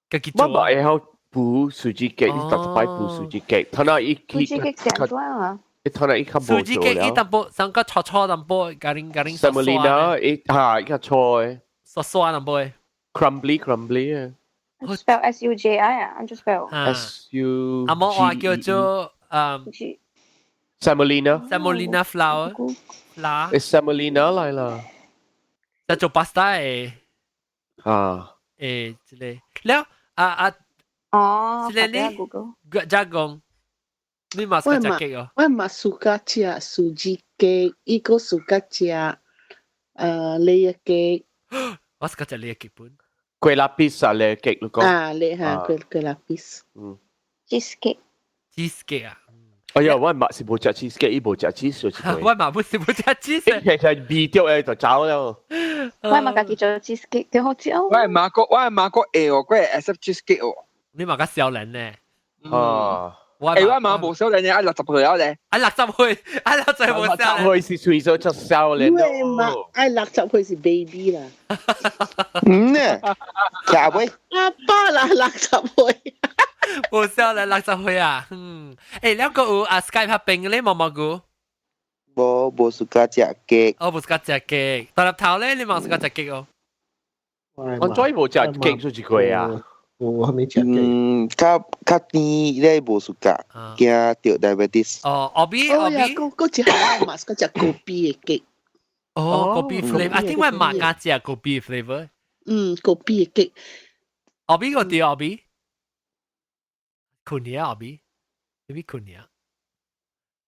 [SPEAKER 1] 家己做。
[SPEAKER 5] 我嘛會曉煮 sugee cake，你逐擺煮 sugee cake，他那一
[SPEAKER 7] sugee cake 食怎啊？
[SPEAKER 5] 伊他那伊較無做
[SPEAKER 1] sugee cake 伊淡薄，上個粗粗淡薄，加零加零。
[SPEAKER 5] Semolina 伊哈伊較粗的。
[SPEAKER 1] 沙沙淡薄的。
[SPEAKER 5] Crumbly crumbly 啊。
[SPEAKER 7] Spell S U J I 啊，按怎 spell。
[SPEAKER 5] S U。
[SPEAKER 1] 阿摩話叫做
[SPEAKER 5] Semolina。
[SPEAKER 1] Semolina flour。啦。
[SPEAKER 5] 係 semolina 來啦。
[SPEAKER 1] 就做 pasta 的。
[SPEAKER 5] 啊。
[SPEAKER 1] 誒，這個了啊啊。
[SPEAKER 7] 哦。
[SPEAKER 1] 這個你加工，你嘛是食 cake 哦？
[SPEAKER 4] 我嘛 suka 食 sugee cake，伊閣 suka 食layer cake。
[SPEAKER 1] 我 suka 食 layer cake 本。
[SPEAKER 5] 粿lapis 啊，layer cake 你講。
[SPEAKER 4] 啊，你嚇粿粿lapis。
[SPEAKER 5] 嗯。
[SPEAKER 7] Cheesecake。
[SPEAKER 1] Cheesecake 啊。
[SPEAKER 5] 哎呀，我嘛是無食 cheesecake，伊無食 cheese 就是。
[SPEAKER 1] 我嘛不是無食 cheese。
[SPEAKER 5] 其實味著的就走了。
[SPEAKER 7] 我嘛家己做 cheesecake，挺好食哦。
[SPEAKER 2] 我係馬國會哦，我會 accept cheesecake 哦。
[SPEAKER 1] 你嘛較少年呢？
[SPEAKER 5] 啊。
[SPEAKER 2] 誒，我嘛無少年呢，愛60歲了咧。
[SPEAKER 1] 愛六十歲，愛六十無少年。
[SPEAKER 5] 歲是歲數就少年。
[SPEAKER 4] 因為嘛，愛六十歲是 baby 啦。
[SPEAKER 6] 嗯呢，下尾。
[SPEAKER 4] 阿爸啦，六十歲。
[SPEAKER 1] 無少年六十歲啊，嗯。誒，兩個有啊，Skype 拍邊咧，毛毛菇。
[SPEAKER 6] 無無 suka 食 cake。
[SPEAKER 1] 我無 suka 食 cake，大粒頭咧，你嘛 suka 食 cake 哦。
[SPEAKER 5] 我再無食 cake 做一個啊。
[SPEAKER 3] 我還沒食。
[SPEAKER 6] 嗯，較較甜咧無 suka，驚著 diabetes。
[SPEAKER 1] 哦，後邊後邊。
[SPEAKER 4] 嗰嗰隻係嘛，嗰隻 kopi 的 cake。
[SPEAKER 1] 哦，kopi flavor，啊，點解馬家食 kopi flavor？
[SPEAKER 4] 嗯，kopi 的 cake。
[SPEAKER 1] 後邊個啲後邊，困年後邊，你邊困年。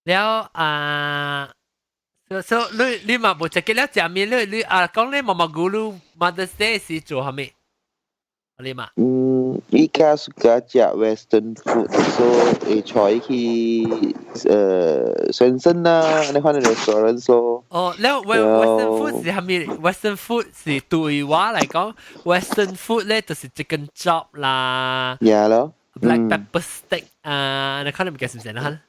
[SPEAKER 1] 了啊，所以你你嘛無食 cake 了，食麵你你啊講你毛毛菇你 Mother's Day 是做啥物？你嘛？
[SPEAKER 6] 嗯，依家 suka 食 Western food，so 會帶去Swensen 啦，你看 restaurant so。
[SPEAKER 1] 哦，了 Western food 是啥物？Western food 是對我來講，Western food 咧就是 chicken chop 啦。
[SPEAKER 6] 呀咯。
[SPEAKER 1] Black pepper steak 啊，你看你物件是毋是呢？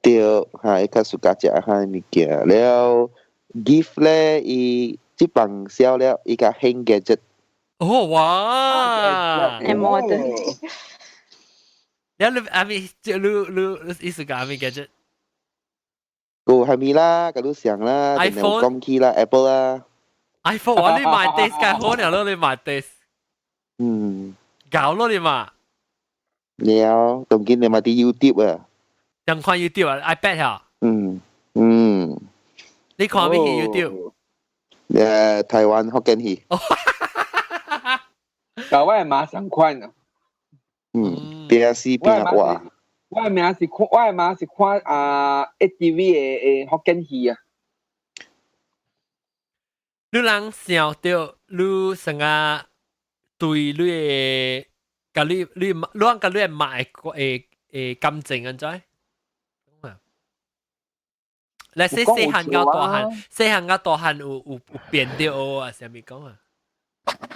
[SPEAKER 6] 對，嚇，伊較 suka 食遐物件。了 gift 咧，伊這放少了，伊較興 gadget。
[SPEAKER 1] 哦，哇！
[SPEAKER 7] 係 modern。
[SPEAKER 1] 了你阿咪，你你意思講阿咪 gadget？
[SPEAKER 6] 個係咪啦？佮你想啦
[SPEAKER 1] ，iPhone
[SPEAKER 6] 講起啦，Apple 啦。
[SPEAKER 1] iPhone 哇！你買 this 較好了咯，你買 this。
[SPEAKER 6] 嗯。
[SPEAKER 1] 搞咯你嘛。
[SPEAKER 6] 了，當今你買啲 YouTube 啊。
[SPEAKER 1] 人看 YouTube 啊，iPad 嚇。
[SPEAKER 6] 嗯嗯。
[SPEAKER 1] 你看咩 YouTube？
[SPEAKER 6] 台灣福建戲。
[SPEAKER 2] 但我係馬上看啊。
[SPEAKER 6] 嗯，邊死邊活。
[SPEAKER 2] 我的名是看，我的媽是看啊 ATV 的的福建戲啊。
[SPEAKER 1] 你人想著你成個對你的，佮你你你佮你的媽會會感情按怎？你細細漢到大漢，細漢到大漢有變著啊？啥物講啊？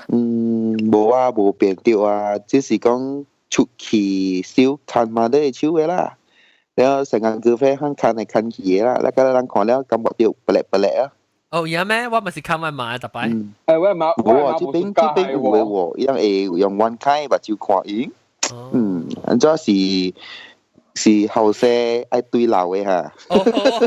[SPEAKER 6] 嗯，無啊，無變著啊，只是講出去手牽嘛都會手的啦。然後成間咖啡肯牽來牽去的啦，那個人看了感覺著不叻不叻啊。
[SPEAKER 1] 哦，有咩？我咪是看我媽特擺。
[SPEAKER 2] 誒，我媽，
[SPEAKER 6] 無啊，這邊有的喎，伊人會用彎開目睭看伊。嗯，按怎是後生愛對老的哈。
[SPEAKER 1] 哦，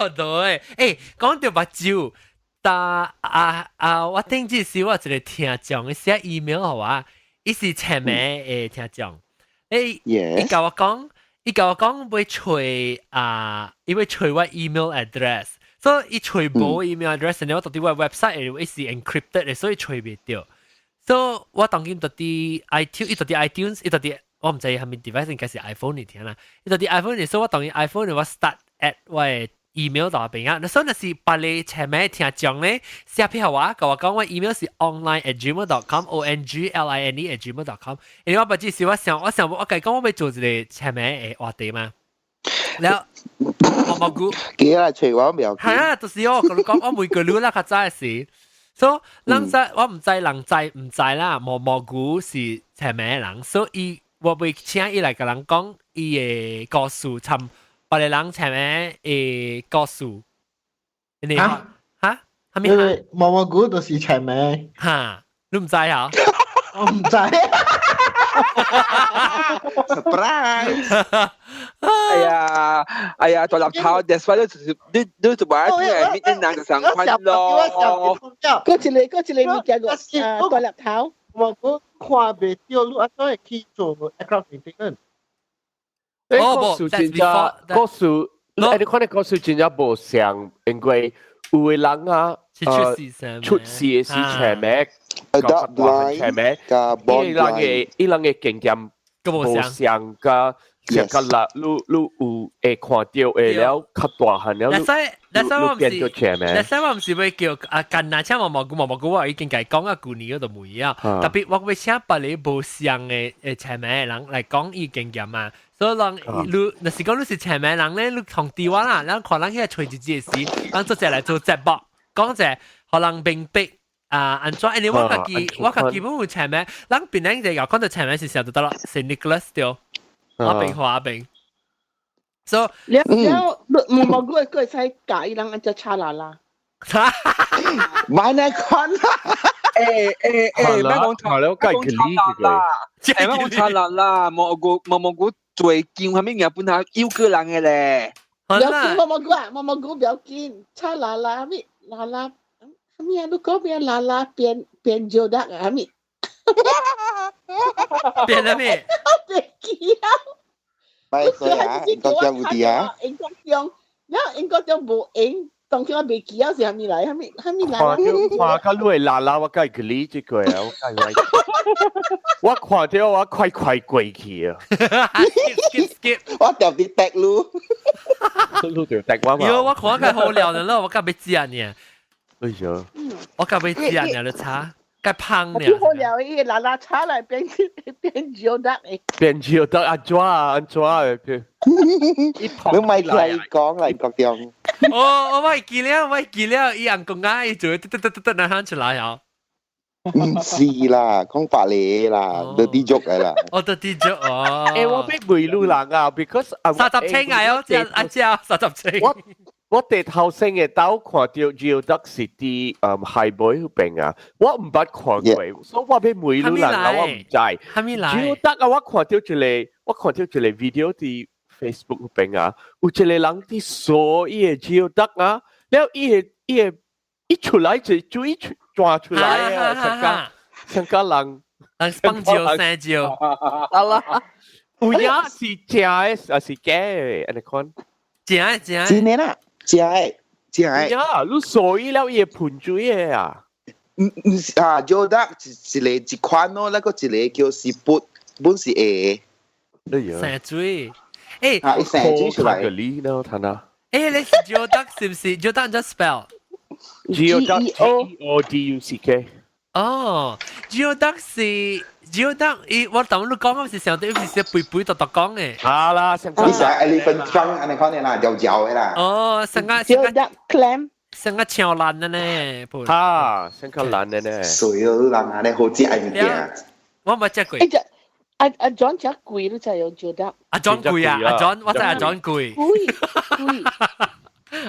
[SPEAKER 1] 對，欸，講著目睭，但啊啊，我頂這時我一個聽眾寫 email 予我，伊是前面的聽眾，欸，伊共我講，伊共我講欲揣啊，伊欲揣我 email address，所以伊揣無 email address，然後到佇我 website 伊是 encrypted 的，所以揣袂著。所以我當今到佇 iTunes，伊到佇 iTunes，伊到佇我毋知係咪 device 應該是 iPhone 嚟聽啦。伊到佇 iPhone 嚟，所以我當然 iPhone 我 start at 我的 email 度邊啊。所以若是別個前面聽眾咧，寫票我，共我講我 email 是 online@gmail.com，ongline@gmail.com。因為我不只是我想，我想我共伊講我欲做一個前面的話題嘛。然後毛毛菇，
[SPEAKER 6] 記啦，揣我袂
[SPEAKER 1] 係啊，就是我共你講，我每個月啦較早的時。所以人知我毋知人知毋知啦，毛毛菇是前面的人，所以我欲請伊來共人講伊的故事，參別個人前面的故事。你
[SPEAKER 3] 哈
[SPEAKER 1] 哈？啥物？
[SPEAKER 3] 毛毛菇就是前面。
[SPEAKER 1] 哈？你毋知啊？
[SPEAKER 3] 我毋知。
[SPEAKER 6] Surprise！
[SPEAKER 2] 哎呀，哎呀，大粒頭，that's why 你就話啲人啲人就上寬咯。
[SPEAKER 4] 嗰一個物件個啊，大粒頭。
[SPEAKER 3] 我看袂著，你按怎會去做 aircraft maintenance？
[SPEAKER 5] 哦，故事真正故事，你看你故事真正無像，因為有的人啊，出事的時前面，
[SPEAKER 6] Adopt blind
[SPEAKER 5] 前面，
[SPEAKER 6] 加 born
[SPEAKER 5] 伊人的伊人的經驗無像佮像佮啦，你有會看著的了，較大漢了，
[SPEAKER 1] 那使那使我毋是，那使我毋是欲叫啊，近啊，請毛毛菇毛毛菇，我已經共伊講啊，舊年嗰度問啊，特別我欲請別个無像的前面的人來講伊經驗嘛，所以人你若是講你是前面人咧，你通知我啦，咱看人遐揣一節時，咱做者來做節目，講者予人明白。啊，按怎？因為我家己本有前面，咱邊人就講到前面是啥就得啦，是 Nicholas 對，我邊華邊。所
[SPEAKER 4] 以了了，毛毛菇會使教伊人按怎炒啦啦。
[SPEAKER 6] 買那款啦！
[SPEAKER 2] 欸欸欸，莫講炒
[SPEAKER 5] 了，
[SPEAKER 2] 莫講炒啦，欸，莫講炒啦啦，毛菇毛毛菇最近係咪嘢本下有個人嘅咧？
[SPEAKER 4] 不要緊，毛毛菇啊，毛毛菇不要緊，炒啦啦咪啦啦。咩啊？你講咩啦啦變變就得啊？咩？
[SPEAKER 1] 變了咩？
[SPEAKER 4] 變記啊！
[SPEAKER 6] 拜託啊，英國中有啲啊。
[SPEAKER 4] 英國中，然後英國中無用，當初我袂記啊是啥物來？啥物啥物來？
[SPEAKER 5] 看著看到你啦啦，我梗係理這個啊，我梗係我看著我快快過去啊
[SPEAKER 1] ！skip skip，
[SPEAKER 6] 我掉啲滴嚕，
[SPEAKER 5] 嚕條滴我嘛。
[SPEAKER 1] 喲，我看較好料的咯，我較欲食呢。
[SPEAKER 5] 哎呀！
[SPEAKER 1] 我較欲食呢，你炒，較芳呢。
[SPEAKER 4] 好料，伊啦啦炒來變變就得誒。
[SPEAKER 5] 變就得按怎啊？按怎啊？
[SPEAKER 6] 你咪聽伊講嚟國中。
[SPEAKER 1] 哦，我會記了，我會記了，伊翁公仔伊就會得得得得得喊出來哦。
[SPEAKER 6] 毋是啦，講白你啦，dirty joke 來啦。
[SPEAKER 1] 哦，dirty joke 哦。
[SPEAKER 5] 欸，我欲問你人啊，because
[SPEAKER 1] 30千啊，哦，阿姐30千。
[SPEAKER 5] 我佇頭先嘅兜看著 Geoduck 是佇海尾彼邊啊，我毋捌看過，所以我欲問你人啊，我毋知。
[SPEAKER 1] 啥物來
[SPEAKER 5] ？Geoduck 啊，我看著一個 video 佇 Facebook 彼邊啊，有一個人佇掃伊的 Geoduck 啊，了伊的一出來就水轉出來啊，像個人
[SPEAKER 1] 人放招生招，
[SPEAKER 5] 啊啦，有影是真的還是假的？按呢款？
[SPEAKER 1] 真的真的。
[SPEAKER 6] 真的啦。真的真的。
[SPEAKER 5] 呀，你所以了伊會噴水的啊？
[SPEAKER 6] 毋毋是啊，Geoduck 一個一款咯，那個一個叫 siput，本是會。
[SPEAKER 5] 哎呀。
[SPEAKER 1] 生水。欸，
[SPEAKER 6] 啊，伊生水出來。
[SPEAKER 5] 個你呢？睇下。
[SPEAKER 1] 欸，你是 Geoduck 是毋是？Geoduck 按怎 spell？
[SPEAKER 5] Geoduck G E O D U C K。
[SPEAKER 1] 哦，geoduck 是 geoduck，伊我頭先你講嗰時上帝是背背讀讀講嘅。
[SPEAKER 5] 好啦，
[SPEAKER 6] 你成 elephant trunk 按呢款的啦，條條的啦。
[SPEAKER 1] 哦，成個
[SPEAKER 4] geoduck clam，
[SPEAKER 1] 成個超爛的呢。
[SPEAKER 5] 哈，成個爛的呢。
[SPEAKER 6] 水咯，人啊，你好食的物件。
[SPEAKER 1] 我冇食過。
[SPEAKER 4] 阿阿 John 食貴，你知用 geoduck。
[SPEAKER 1] 阿 John 貴啊，阿 John 我知阿 John 貴。
[SPEAKER 4] 貴貴。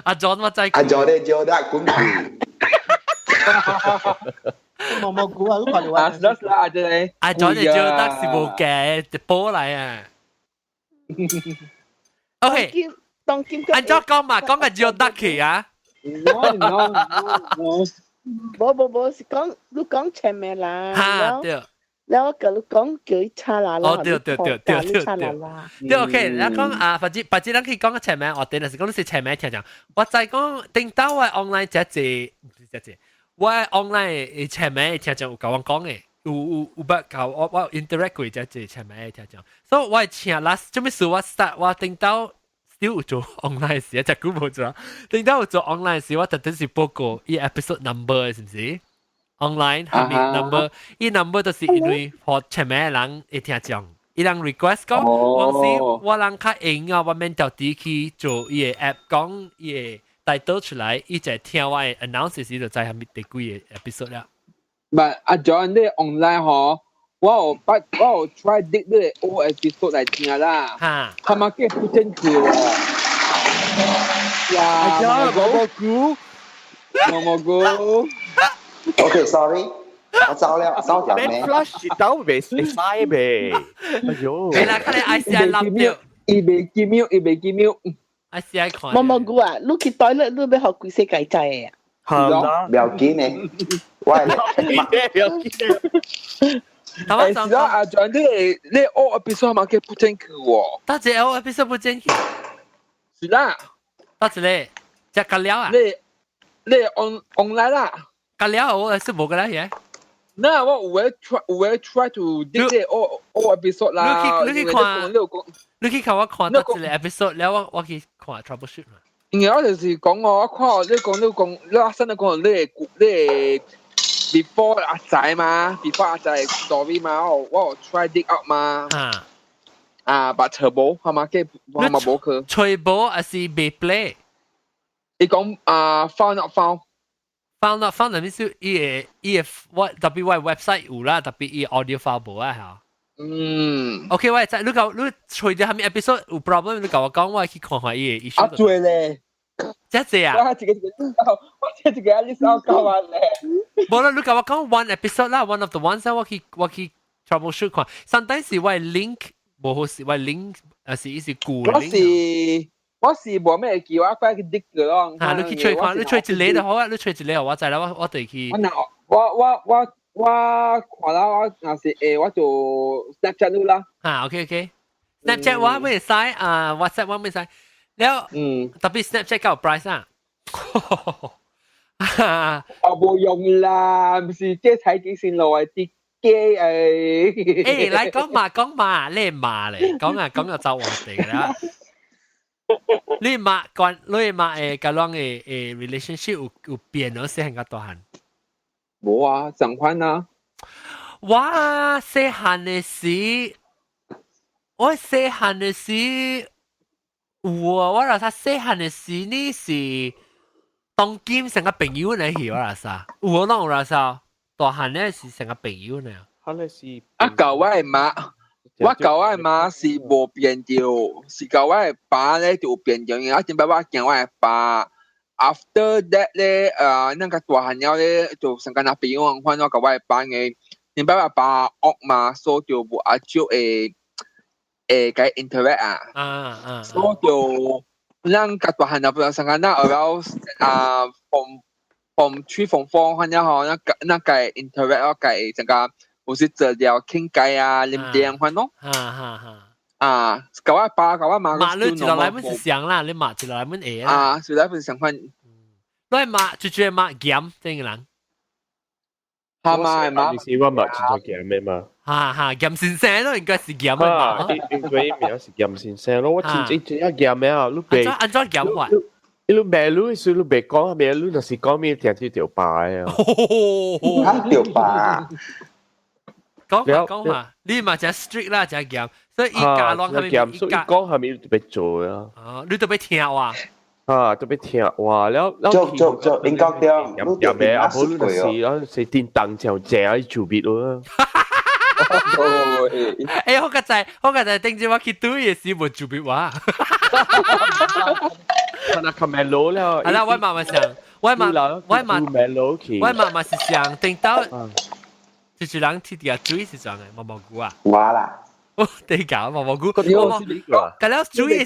[SPEAKER 1] 阿 John 我知。
[SPEAKER 6] 阿 John 咧 geoduck 滾貴。
[SPEAKER 3] 毛毛菇啊，都看到
[SPEAKER 2] 啊，是啦是啦，阿 John
[SPEAKER 1] 阿 John 嘅 geoduck 是無價，波來啊。OK，
[SPEAKER 4] 當今
[SPEAKER 1] 按怎講嘛？講個 geoduck 去啊。
[SPEAKER 2] No no no。
[SPEAKER 4] 無無無，是講你講前面啦。
[SPEAKER 1] 哈對。
[SPEAKER 4] 然後我甲你講叫伊查啦啦，
[SPEAKER 1] 哦對對對對對
[SPEAKER 4] 對
[SPEAKER 1] 對 OK，你講啊，反正反正咱可以講個前面，我等下是講你是前面聽講，我再講頂到我 online 這隻，唔是這隻，我 online 前面聽講有共我講的，有有有捌共我我 interact 過這隻前面聽講，所以我請 last 做咩事我 start 我頂到 still 有做 online 時，隻股無做，頂到有做 online 時，我特登是報告伊 episode number 是唔是？online 下面 number，伊 number 就是因為予前面的人會聽講，伊人 request 講，往時我人較閒啊，我免調啲去做伊个 app 講伊个 title 出來，伊就聽我的 announce 時就知係咪第幾個 episode 啦。
[SPEAKER 2] 唔係阿 John 你 online 嗬，我有捌我有 try dig 你個 old episode 來聽啦，
[SPEAKER 1] 哈，
[SPEAKER 2] 他媽嘅不正確喎。呀，
[SPEAKER 5] 阿 John 毛毛菇，
[SPEAKER 2] 毛毛菇。
[SPEAKER 6] OK，sorry，我走了，走咗
[SPEAKER 5] 咩？Flash 到未會使未？哎呦！
[SPEAKER 1] 你啦，看你 I C I 冧掉，
[SPEAKER 2] 伊未記秒，伊未記秒。
[SPEAKER 1] I C I 看。
[SPEAKER 4] 毛毛菇啊，你去 toilet 你欲予規世界知啊？
[SPEAKER 5] 係啦，
[SPEAKER 6] 唔要緊呢，我係
[SPEAKER 5] 唔要緊。
[SPEAKER 2] 誒，是啦，阿 John，你你 old episode 嘛叫不正確喎？
[SPEAKER 1] 大隻 old episode 不正確。
[SPEAKER 2] 是啦，
[SPEAKER 1] 大隻咧，食個了啊？
[SPEAKER 2] 你你 on online 啦？
[SPEAKER 1] 個了我是無個啦嘢。
[SPEAKER 2] 那我有會 try 有會 try to dig 這 old old episode 啦。
[SPEAKER 1] 你去你去看，你去看我看到一個 episode，了我我去看 troubleshoot 嘛。
[SPEAKER 2] 因為我就是講我看你講你講你阿新你講你你 before 阿仔嘛，before 阿仔 story 嘛，我我有 try dig up 嘛。
[SPEAKER 1] 啊
[SPEAKER 2] 啊，把揣無係嘛？嘅係嘛無去。
[SPEAKER 1] 揣無還是未 play？
[SPEAKER 2] 你講啊，found not found。
[SPEAKER 1] found not found 意思伊個伊個我特別我 website 有啦，特別伊 audio file 無啊嚇。
[SPEAKER 2] 嗯。
[SPEAKER 1] OK，我知你講你揣著啥物 episode 有 problem，你共我講，我去看看伊個 issue。
[SPEAKER 2] 啊，對咧。
[SPEAKER 1] 這濟啊！
[SPEAKER 2] 我一個一個，我這一個你手講完咧。
[SPEAKER 1] 無啦，你共我講 one episode 啦，one of the ones 我去我去 troubleshoot 看。sometimes 是我 link 無好是我 link，還是伊是舊
[SPEAKER 2] link。我是我是無咩記，我快去 dig 個咯。
[SPEAKER 1] 啊，你去揣看，你揣一個就好啊，你揣一個我知啦，我我得去。
[SPEAKER 2] 我我我我我看啦，我若是會我就 Snapchat 你啦。
[SPEAKER 1] 啊，OK OK，Snapchat 我未使啊，WhatsApp 我未使。了，特別 Snapchat 夠 price 啊。
[SPEAKER 2] 我無用啦，唔是這才幾線路係啲機誒。
[SPEAKER 1] 誒，來講嘛講嘛，你罵咧，講啊講就走我哋啦。你媽關，你媽誒，甲攏誒誒 relationship 有有變咗，細漢甲大漢？
[SPEAKER 2] 無啊，同款啊。
[SPEAKER 1] 我細漢的時，我細漢的時有啊，我若啥細漢的時呢是當今成個朋友呢去，我若啥有啊，攏有若啥大漢呢是成個朋友呢。
[SPEAKER 5] 可能是
[SPEAKER 2] 啊，舊我的媽。我舊我的媽是無變掉，是舊我的爸咧就有變掉，因為我前擺我見我的爸。After that 咧，那個大漢了咧，就成個那朋友款，我舊我的爸嘅，前擺我爸惡嘛，所以就無阿少會會共 interact 啊。
[SPEAKER 1] 啊啊。
[SPEAKER 2] 所以就咱較大漢了，不成個那 around 啊，form form three form four 反正吼，咱咱共 interact 我共成個。有時坐了傾偈啊，啉茶款咯。
[SPEAKER 1] 哈哈哈。
[SPEAKER 2] 啊，共我爸，共我媽。
[SPEAKER 1] 媽你一落來本是相啦，你媽一落來本會
[SPEAKER 2] 啊。啊，一來本相款。
[SPEAKER 1] 你媽最最媽鹹，這個人。
[SPEAKER 2] 他媽的媽。
[SPEAKER 5] 你是我媽真正鹹的嘛？
[SPEAKER 1] 哈哈，鹹先生咯，應該是鹹的嘛。
[SPEAKER 5] 應該名是鹹先生咯，我真正真正鹹的啊，你別。
[SPEAKER 1] 按怎鹹法？
[SPEAKER 5] 伊路罵你時你袂講，罵你若是講咩聽就著罷啊。
[SPEAKER 6] 嚇著罷。
[SPEAKER 1] 講下講下，你嘛真 strict 啦，真嚴，所以伊教攏係咪？
[SPEAKER 5] 嚴，所以講係咪特別做啊？
[SPEAKER 1] 哦，你特別聽話。
[SPEAKER 5] 啊，特別聽話了。
[SPEAKER 6] 做做做，應該對。
[SPEAKER 5] 嚴嚴嘅，啊，無你若是啊，是電動就正去做別咯。
[SPEAKER 1] 欸，我個仔，我個仔頂住我去對嘅時無做別話。
[SPEAKER 5] 那較慢路了。
[SPEAKER 1] 係啦，我媽媽想，我媽我媽我媽媽是想頂到，就是人鐵啲水是怎嘅，毛毛菇啊。
[SPEAKER 6] 我啦。
[SPEAKER 1] 哦，對㗎，毛毛菇。個了水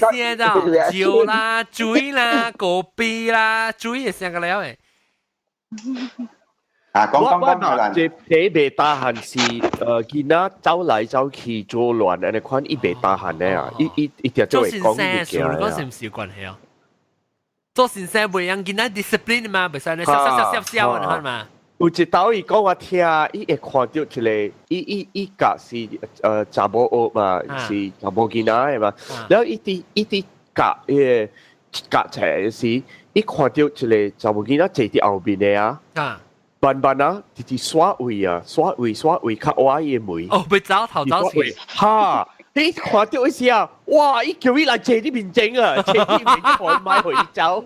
[SPEAKER 1] 嘅聲咋？椒啦，水啦，果皮啦，水嘅聲個了誒。
[SPEAKER 6] 啊，講講講
[SPEAKER 5] 啦。這這袂打閒是囡仔走來走去做亂，按呢款伊袂打閒的啊，伊伊伊定做會講物件。
[SPEAKER 1] 做先生，講是毋是有關係哦？做先生袂用囡仔 discipline 嘛，袂使你笑笑笑笑你看嘛。
[SPEAKER 5] 有一道伊講我聽，伊會看著一個，伊伊伊教是查某學嘛，是查某囡仔的嘛。然後伊佇伊佇教伊個教冊時，伊看著一個查某囡仔坐佇後面的啊。慢慢啊，直直刷位啊，刷位刷位，較歪伊的門。
[SPEAKER 1] 哦，欲走頭走去。
[SPEAKER 5] 哈！你看著一時啊，哇！伊叫伊來坐佇面前啊，坐佇面前莫予伊走。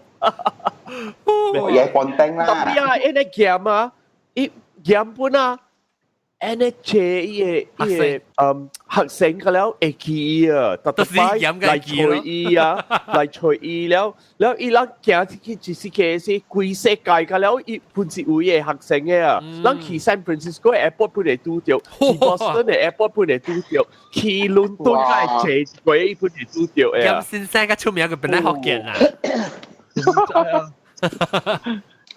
[SPEAKER 6] 也關燈啦。
[SPEAKER 5] 特別啊，按呢嚴啊，伊嚴本啊，按呢坐伊个伊个學生個了會記伊啊，特特擺來揣伊啊，來揣伊了，了伊人行出去一時個是規世界個了，伊本是有伊个學生的啊，咱去 San Francisco airport 本會拄著，去 Boston 的 airport 本會拄著，去倫敦才會坐過伊本會拄著的啊。
[SPEAKER 1] 嚴先生較出名，佢本來福建啊。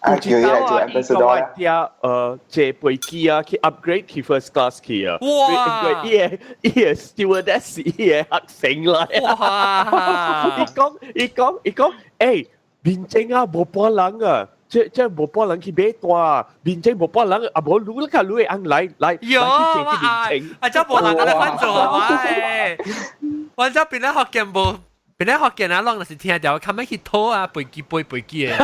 [SPEAKER 6] 啊，叫伊來做 ambassador
[SPEAKER 5] 啦。坐飛機啊，去 upgrade 去 first class 去啊。
[SPEAKER 1] 哇！
[SPEAKER 5] 伊个伊个 stewardess 伊个學生來。
[SPEAKER 1] 哇！
[SPEAKER 5] 伊講伊講伊講，欸，面前啊無半人啊，這這無半人去買單，面前無半人啊，無你較你會翁來來來去坐佇面前。
[SPEAKER 1] 啊，這無人按呢款做啊，我這邊咧福建無。邊咧福建啊，攏就是聽著，較欲去討啊，飛機飛飛機的。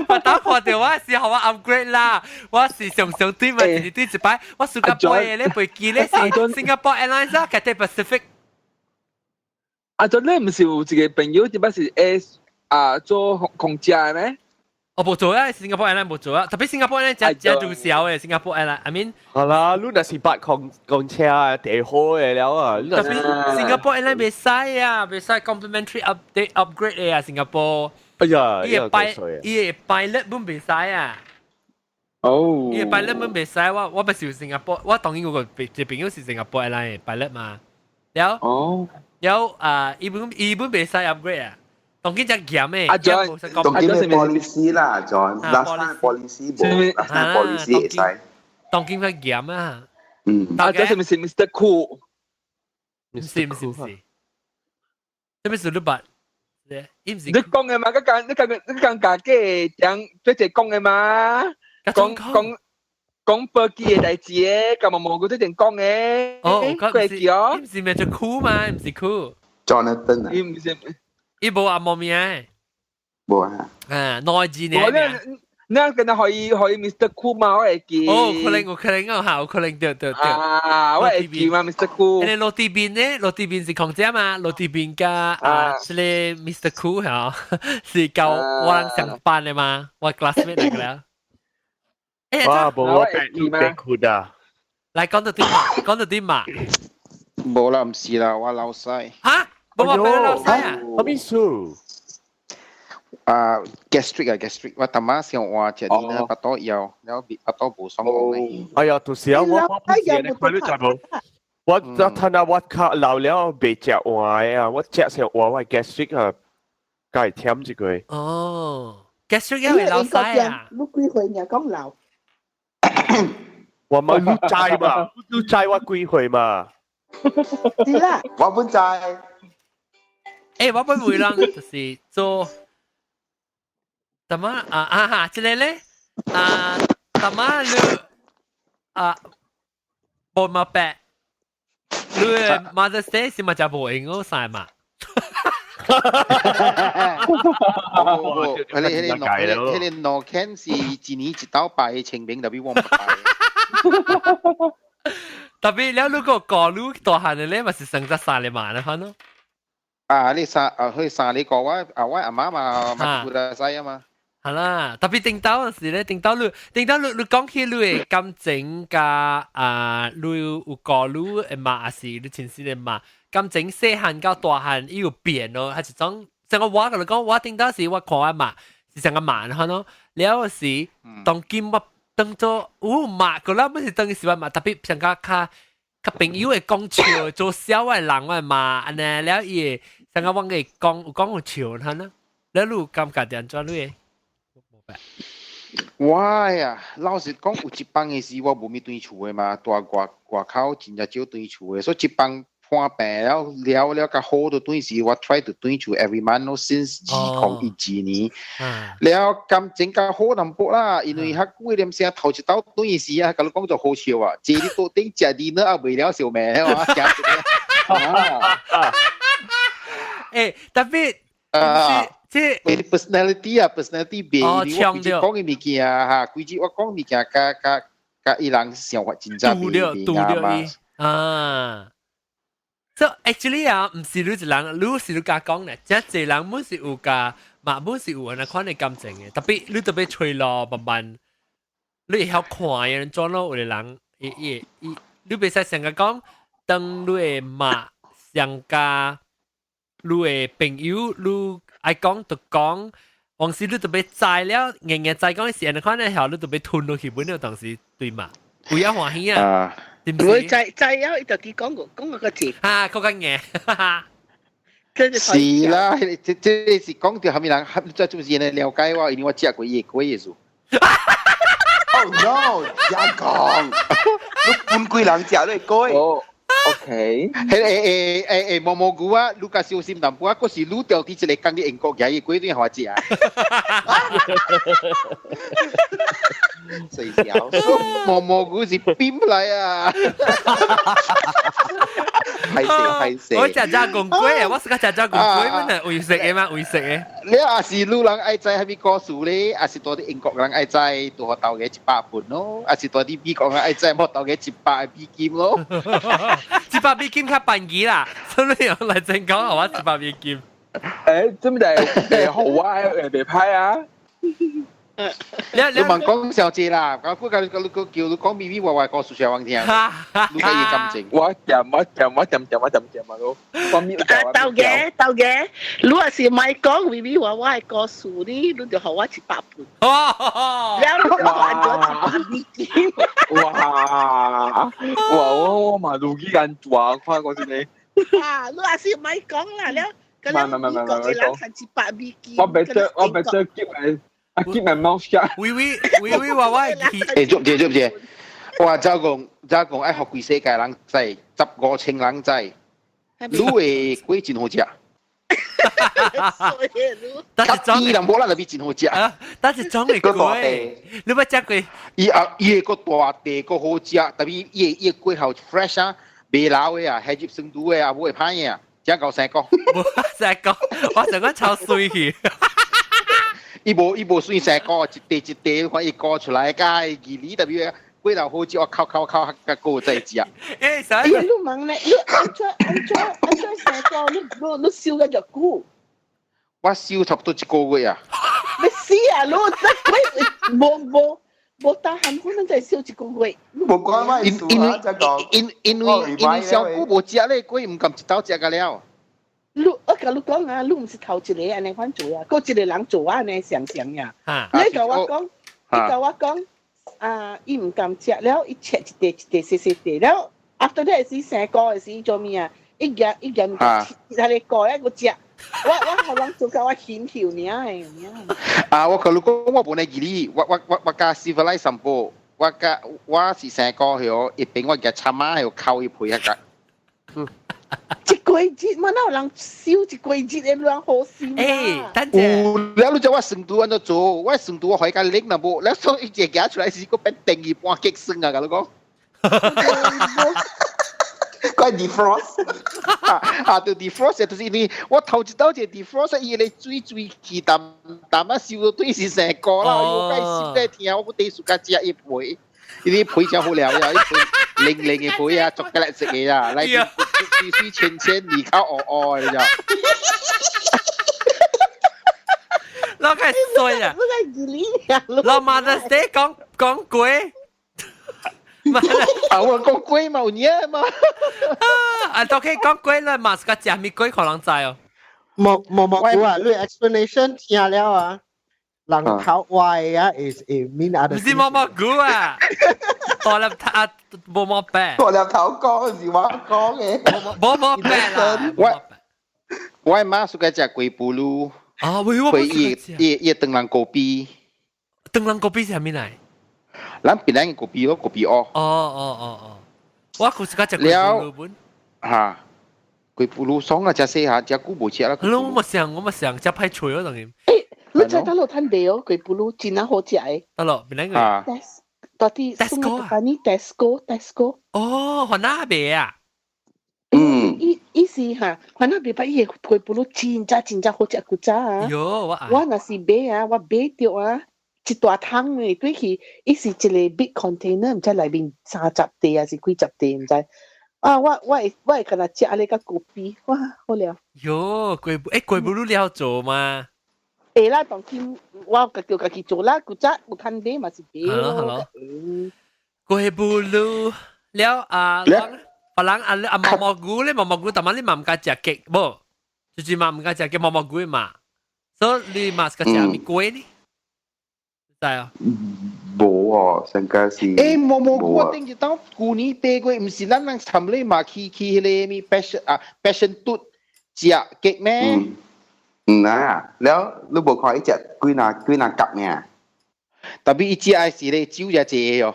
[SPEAKER 1] 我打破掉我是予我 upgrade 啦，我是常常對嘛，就是對一擺，我暑假飛的咧飛機咧是 Singapore Airlines 啊，Cathay Pacific。
[SPEAKER 2] 阿陣你毋是有一個朋友，這擺是 S 啊做空姐的咩？
[SPEAKER 1] 哦，無做啊，Singapore Airlines 無做啊，特別 Singapore Airlines 真真註銷的 Singapore Airlines，I mean。
[SPEAKER 5] 好啦，你若是捌空公車啊，地好的了啊。
[SPEAKER 1] 特別 Singapore Airlines 袂使啊，袂使 complimentary update upgrade 的啊，Singapore。
[SPEAKER 5] 哎呀，
[SPEAKER 1] 伊個 pilot 伊個 pilot 本袂使啊。
[SPEAKER 2] 哦。
[SPEAKER 1] 伊個 pilot 本袂使，我我不是新加坡，我當然我個一朋友是新加坡 Airlines 的 pilot 嘛。了。
[SPEAKER 2] 哦。
[SPEAKER 1] 了啊，伊本伊本袂使 upgrade 啊。當今真嚴的。
[SPEAKER 2] 阿 John，
[SPEAKER 6] 當今係 policy 啦，John，last time policy 無，last time policy 會使。
[SPEAKER 1] 當今較嚴啊。
[SPEAKER 6] 嗯。
[SPEAKER 2] 阿 John 是毋是 Mr. Cool？
[SPEAKER 1] 毋是毋是毋是。這邊是你捌？伊毋是。
[SPEAKER 2] 你講的嘛？嗰間你講你講家己講最濟講的嘛？講講講飛機的代誌的，甲毛毛菇最近講的。
[SPEAKER 1] 哦，
[SPEAKER 2] 過去哦。
[SPEAKER 1] 伊毋是名做酷嘛？毋是酷。
[SPEAKER 6] Jonathan 啊。
[SPEAKER 2] 伊毋是。
[SPEAKER 1] 伊無阿毛名。
[SPEAKER 6] 無啊。
[SPEAKER 1] 啊，內字呢？
[SPEAKER 2] 你跟他可以可以 Mr. Cool 嘛？我會記。
[SPEAKER 1] 哦，可能有可能哦，嚇，有可能對對對。
[SPEAKER 2] 啊，我會記嘛，Mr. Cool。
[SPEAKER 1] 你落地邊呢？落地邊是空姐嘛？落地邊加啊，這個 Mr. Cool 嚇，是教我人上班的嘛？我 classmate 嚟個啦。欸，
[SPEAKER 5] 哇，無我白白褲啊！
[SPEAKER 1] 來講到啲嘛？講到啲嘛？
[SPEAKER 8] 無啦，毋是啦，我老屎。
[SPEAKER 1] 嚇？無我白老屎啊？
[SPEAKER 5] 啥物事？
[SPEAKER 8] 啊，gastric 啊，gastric，我淡仔想話食啲呢，腹肚枵，了腹肚無爽講咧。
[SPEAKER 5] 哎呀，就是啊，我我不是你看你知無？我我睇下我較老了袂食碗啊，我食上碗我 gastric 啊，該忝一個。
[SPEAKER 1] 哦，gastric 也會老屎啊？
[SPEAKER 4] 你幾歲爾講老？
[SPEAKER 5] 我咪你知嘛？你知我幾歲嘛？
[SPEAKER 4] 是啦，
[SPEAKER 6] 我本知。
[SPEAKER 1] 欸，我本會人就是做。怎麼啊啊哈，這個咧啊，怎麼你啊，無嘛白，你 Mother's Day 是嘛就無閒晒嘛？
[SPEAKER 8] 無，彼個兩can 是一年一晝拜清明，特別我毋拜。
[SPEAKER 1] 特別了，如果過路大漢的咧，嘛是生在三個嘛，你看咯。
[SPEAKER 8] 啊，你三啊，去三個我啊，我阿媽嘛嘛過來西啊嘛。
[SPEAKER 1] 係啦，特別頂到時咧，頂到你講起你的感情佮啊，你有過路的嘛，還是你前世的嘛？感情細漢到大漢，伊有變咯，係一種。像我我佮你講，我頂到時我看我媽是像個媽，你看咯。了時當今我當做有媽，個啦，不是當時我媽，特別像較較較朋友會講笑，做笑的人我媽，按呢了伊會像個我會講有講有笑，你看咯。了你有感覺按怎你會？
[SPEAKER 8] 我呀，老實講，有一放的時我無咪轉厝的嘛，蹛外外口真正少轉厝的，所以一放破病了了了較好就轉時，我 try to 轉厝 every month 咯，since 2012年。了感情較好淡薄啦，因為較久的連聲頭一道轉時啊，共你講就好笑啊，坐佇桌頂食 dinner 啊，袂了燒命啊，驚
[SPEAKER 1] 欸，特別
[SPEAKER 8] 啊。
[SPEAKER 1] 這
[SPEAKER 8] personality 啊，personality 變，我規日講的物件哈，規日我講物件，佮佮佮伊人想法真正變變嘛。
[SPEAKER 1] 啊，so actually 啊，毋是你一人，你是你家講咧，這濟人本是有佮嘛，本是有按呢款的感情的，特別你特別揣咯，慢慢你會曉看的人怎咯，有的人伊伊伊，你袂使成日講，當你的媽上佮你的朋友，你愛講就講，往時你特別知了，硬硬知講是按呢款的時候，你特別吞落去本了當時對嘛？有影歡喜啊！
[SPEAKER 4] 唔會知知了，伊就去講個講個字。
[SPEAKER 1] 哈，較較硬。
[SPEAKER 8] 是啦，這這是講著啥物人，這就是了解我，因為我食過伊的粿的事。
[SPEAKER 6] Oh no！假講，你本鬼人食你粿。
[SPEAKER 2] 哦，OK。
[SPEAKER 8] 彼個欸欸欸毛毛菇啊，你較小心淡薄啊，閣是你掉佇一個工佇英國舉伊粿，你予我食。水小，毛毛菇是冰來啊！
[SPEAKER 6] 歹勢歹勢。
[SPEAKER 1] 我食食公粿啊，我是個食食公粿，咩呢？會食的嗎？會食的。
[SPEAKER 8] 你也是女人愛知啥物故事咧？也是蹛佇英國人愛知，拄好投個100份咯。也是蹛佇美國人愛知，無投個100美金咯。
[SPEAKER 1] 100美金較便宜啦，所以用來真講，我一百美金。
[SPEAKER 2] 欸，這麼就好啊，會袂歹啊。
[SPEAKER 8] 你你問講小姐啦，我估計你你叫你講咪咪話話故事上聽，你個伊感情。
[SPEAKER 2] 我掂我掂我掂掂我掂掂啊都，我咪
[SPEAKER 4] 豆嘅豆嘅，你若是莫講咪咪話話故事呢，你就予我100份。
[SPEAKER 1] 哦，
[SPEAKER 4] 了你就還咗100美金。
[SPEAKER 2] 哇！哇！我我嘛如意間大，看過這個。
[SPEAKER 4] 啊！你若是莫講啦，了，
[SPEAKER 2] 唔唔唔唔唔，
[SPEAKER 4] 一人賺100美金。
[SPEAKER 2] 我別做，我別做 keep 埋。啊，keep my mouth shut。
[SPEAKER 1] 微微微微話我
[SPEAKER 8] 欸，做者做者，哇！走講走講愛予規世界人知，15千人知，你的粿真好食。
[SPEAKER 1] 但是
[SPEAKER 8] 裝人無啦，就比真好食。
[SPEAKER 1] 但是裝的粿，你捌食過？
[SPEAKER 8] 伊啊，伊的閣大塊，閣好食，特別伊的伊的粿頭 fresh 啊，袂老的啊，下入酸度的啊，無會歹的啊，食夠生果。
[SPEAKER 1] 無生果，我想講超水去。
[SPEAKER 8] 伊無伊無算生果，一塊一塊，看伊割出來，佮伊義理特別粿頭好食，我口口口較閣再食。
[SPEAKER 1] 欸，啥？
[SPEAKER 4] 欸，你問咧，你按怎按怎按怎生果？你你你燒咗偌久？
[SPEAKER 8] 我燒差不多一個月啊。
[SPEAKER 4] 你死啊！你這粿無無無大漢可能才燒一個月。
[SPEAKER 6] 無關我
[SPEAKER 8] 因因為因因為因為上久無食咧，粿毋甘一斗食甲了。
[SPEAKER 4] 你我共你講啊，你毋是頭一個按呢款做啊，閣一個人做按呢常常呀。你共我講，你共我講，啊，伊毋甘食了，伊切一塊一塊細細塊了，after that 時生果的時做物啊？伊夾伊夾切一個果來閣食。我我予人做甲我心跳爾的。
[SPEAKER 8] 啊，我共你講，我無呢義理，我我我我佮 civilize 淡薄，我佮我是生果曉，一邊我夾參仔曉烤伊皮遐個。
[SPEAKER 4] 一個月嘛，哪有人燒一個月的人好燒
[SPEAKER 1] 欸，等者。
[SPEAKER 8] 有了，你知我酸度按怎做？我酸度我予伊較冷啦無，了所以一個夾出來是閣變定一半結酸啊！共你講。
[SPEAKER 6] 怪 defrost。
[SPEAKER 8] 啊，對 defrost 就是因為我頭一道隻 defrost，伊個水水氣淡淡啊，燒到對是成個啦，我該心咧聽，我第時間食伊皮，伊啲皮真好料呀，伊皮零零嘅皮啊，逐個來食嘅啊，來水水淺淺，味較烏烏的，你知。
[SPEAKER 1] 攞個衰啊！攞 Mother's Day 講講鬼。
[SPEAKER 8] 啊，我講鬼嘛，有影嘛。
[SPEAKER 1] 啊，都可以講鬼啦，嘛是個食物鬼可能知哦。
[SPEAKER 3] 冇冇冇啊，你 explanation 聽了啊，人頭壞啊，is a mean other。
[SPEAKER 1] 唔是毛毛菇啊，大粒頭啊，毛毛白。
[SPEAKER 6] 大粒頭講是我講嘅，
[SPEAKER 1] 毛毛白啦。
[SPEAKER 8] 我媽屬個食龜布魯。
[SPEAKER 1] 啊，喂，我
[SPEAKER 8] 佢伊伊伊長人果啤。
[SPEAKER 1] 長人果啤是啥物來？
[SPEAKER 8] 咱檳榔果啤咯，果啤哦。
[SPEAKER 1] 哦哦哦哦，我舊時個食龜布魯本。
[SPEAKER 8] 嚇，龜布魯爽啊！食細下，食久無食啦。
[SPEAKER 1] 我冇想，我冇想，食歹脆咯，當然。
[SPEAKER 4] 誒，你知得落攤地哦，龜布魯真係好食嘅。
[SPEAKER 1] 得咯，檳榔個。
[SPEAKER 4] 到底
[SPEAKER 1] Tesco 啊
[SPEAKER 4] ？Tesco，Tesco。
[SPEAKER 1] 哦，雲南賣啊。
[SPEAKER 6] 嗯，
[SPEAKER 4] 伊伊是哈，反正袂歹，伊個龜布魯真正真正好食古早啊！
[SPEAKER 1] 喲，我
[SPEAKER 4] 我若是買啊，我買著啊，一大桶的，對去，伊是一個 big container，毋知內面30塊還是幾十塊，毋知。啊，我會敢若食咧個果啤，哇，好了。
[SPEAKER 1] 喲，龜布，欸，龜布魯你曉做嗎？
[SPEAKER 4] 會啦，當今我家己家己做啦，古早有趁買嘛是買咯。
[SPEAKER 1] 龜布魯了啊！別人啊啊毛毛菇咧，毛毛菇，但係你嘛毋敢食雞，無，就是嘛毋敢食雞毛毛菇嘛，所以你嘛是個食物粿呢？知啊？
[SPEAKER 6] 無哦，上個是。
[SPEAKER 8] 欸，毛毛菇我頂一道舊年八月，毋是咱人參咧嘛去去彼個咩 passion 啊 passion 嘟食雞咩？
[SPEAKER 6] 嗯啊，了你無看伊食幾若幾若夾呢？
[SPEAKER 8] 特別伊食的是咧酒也濟哦。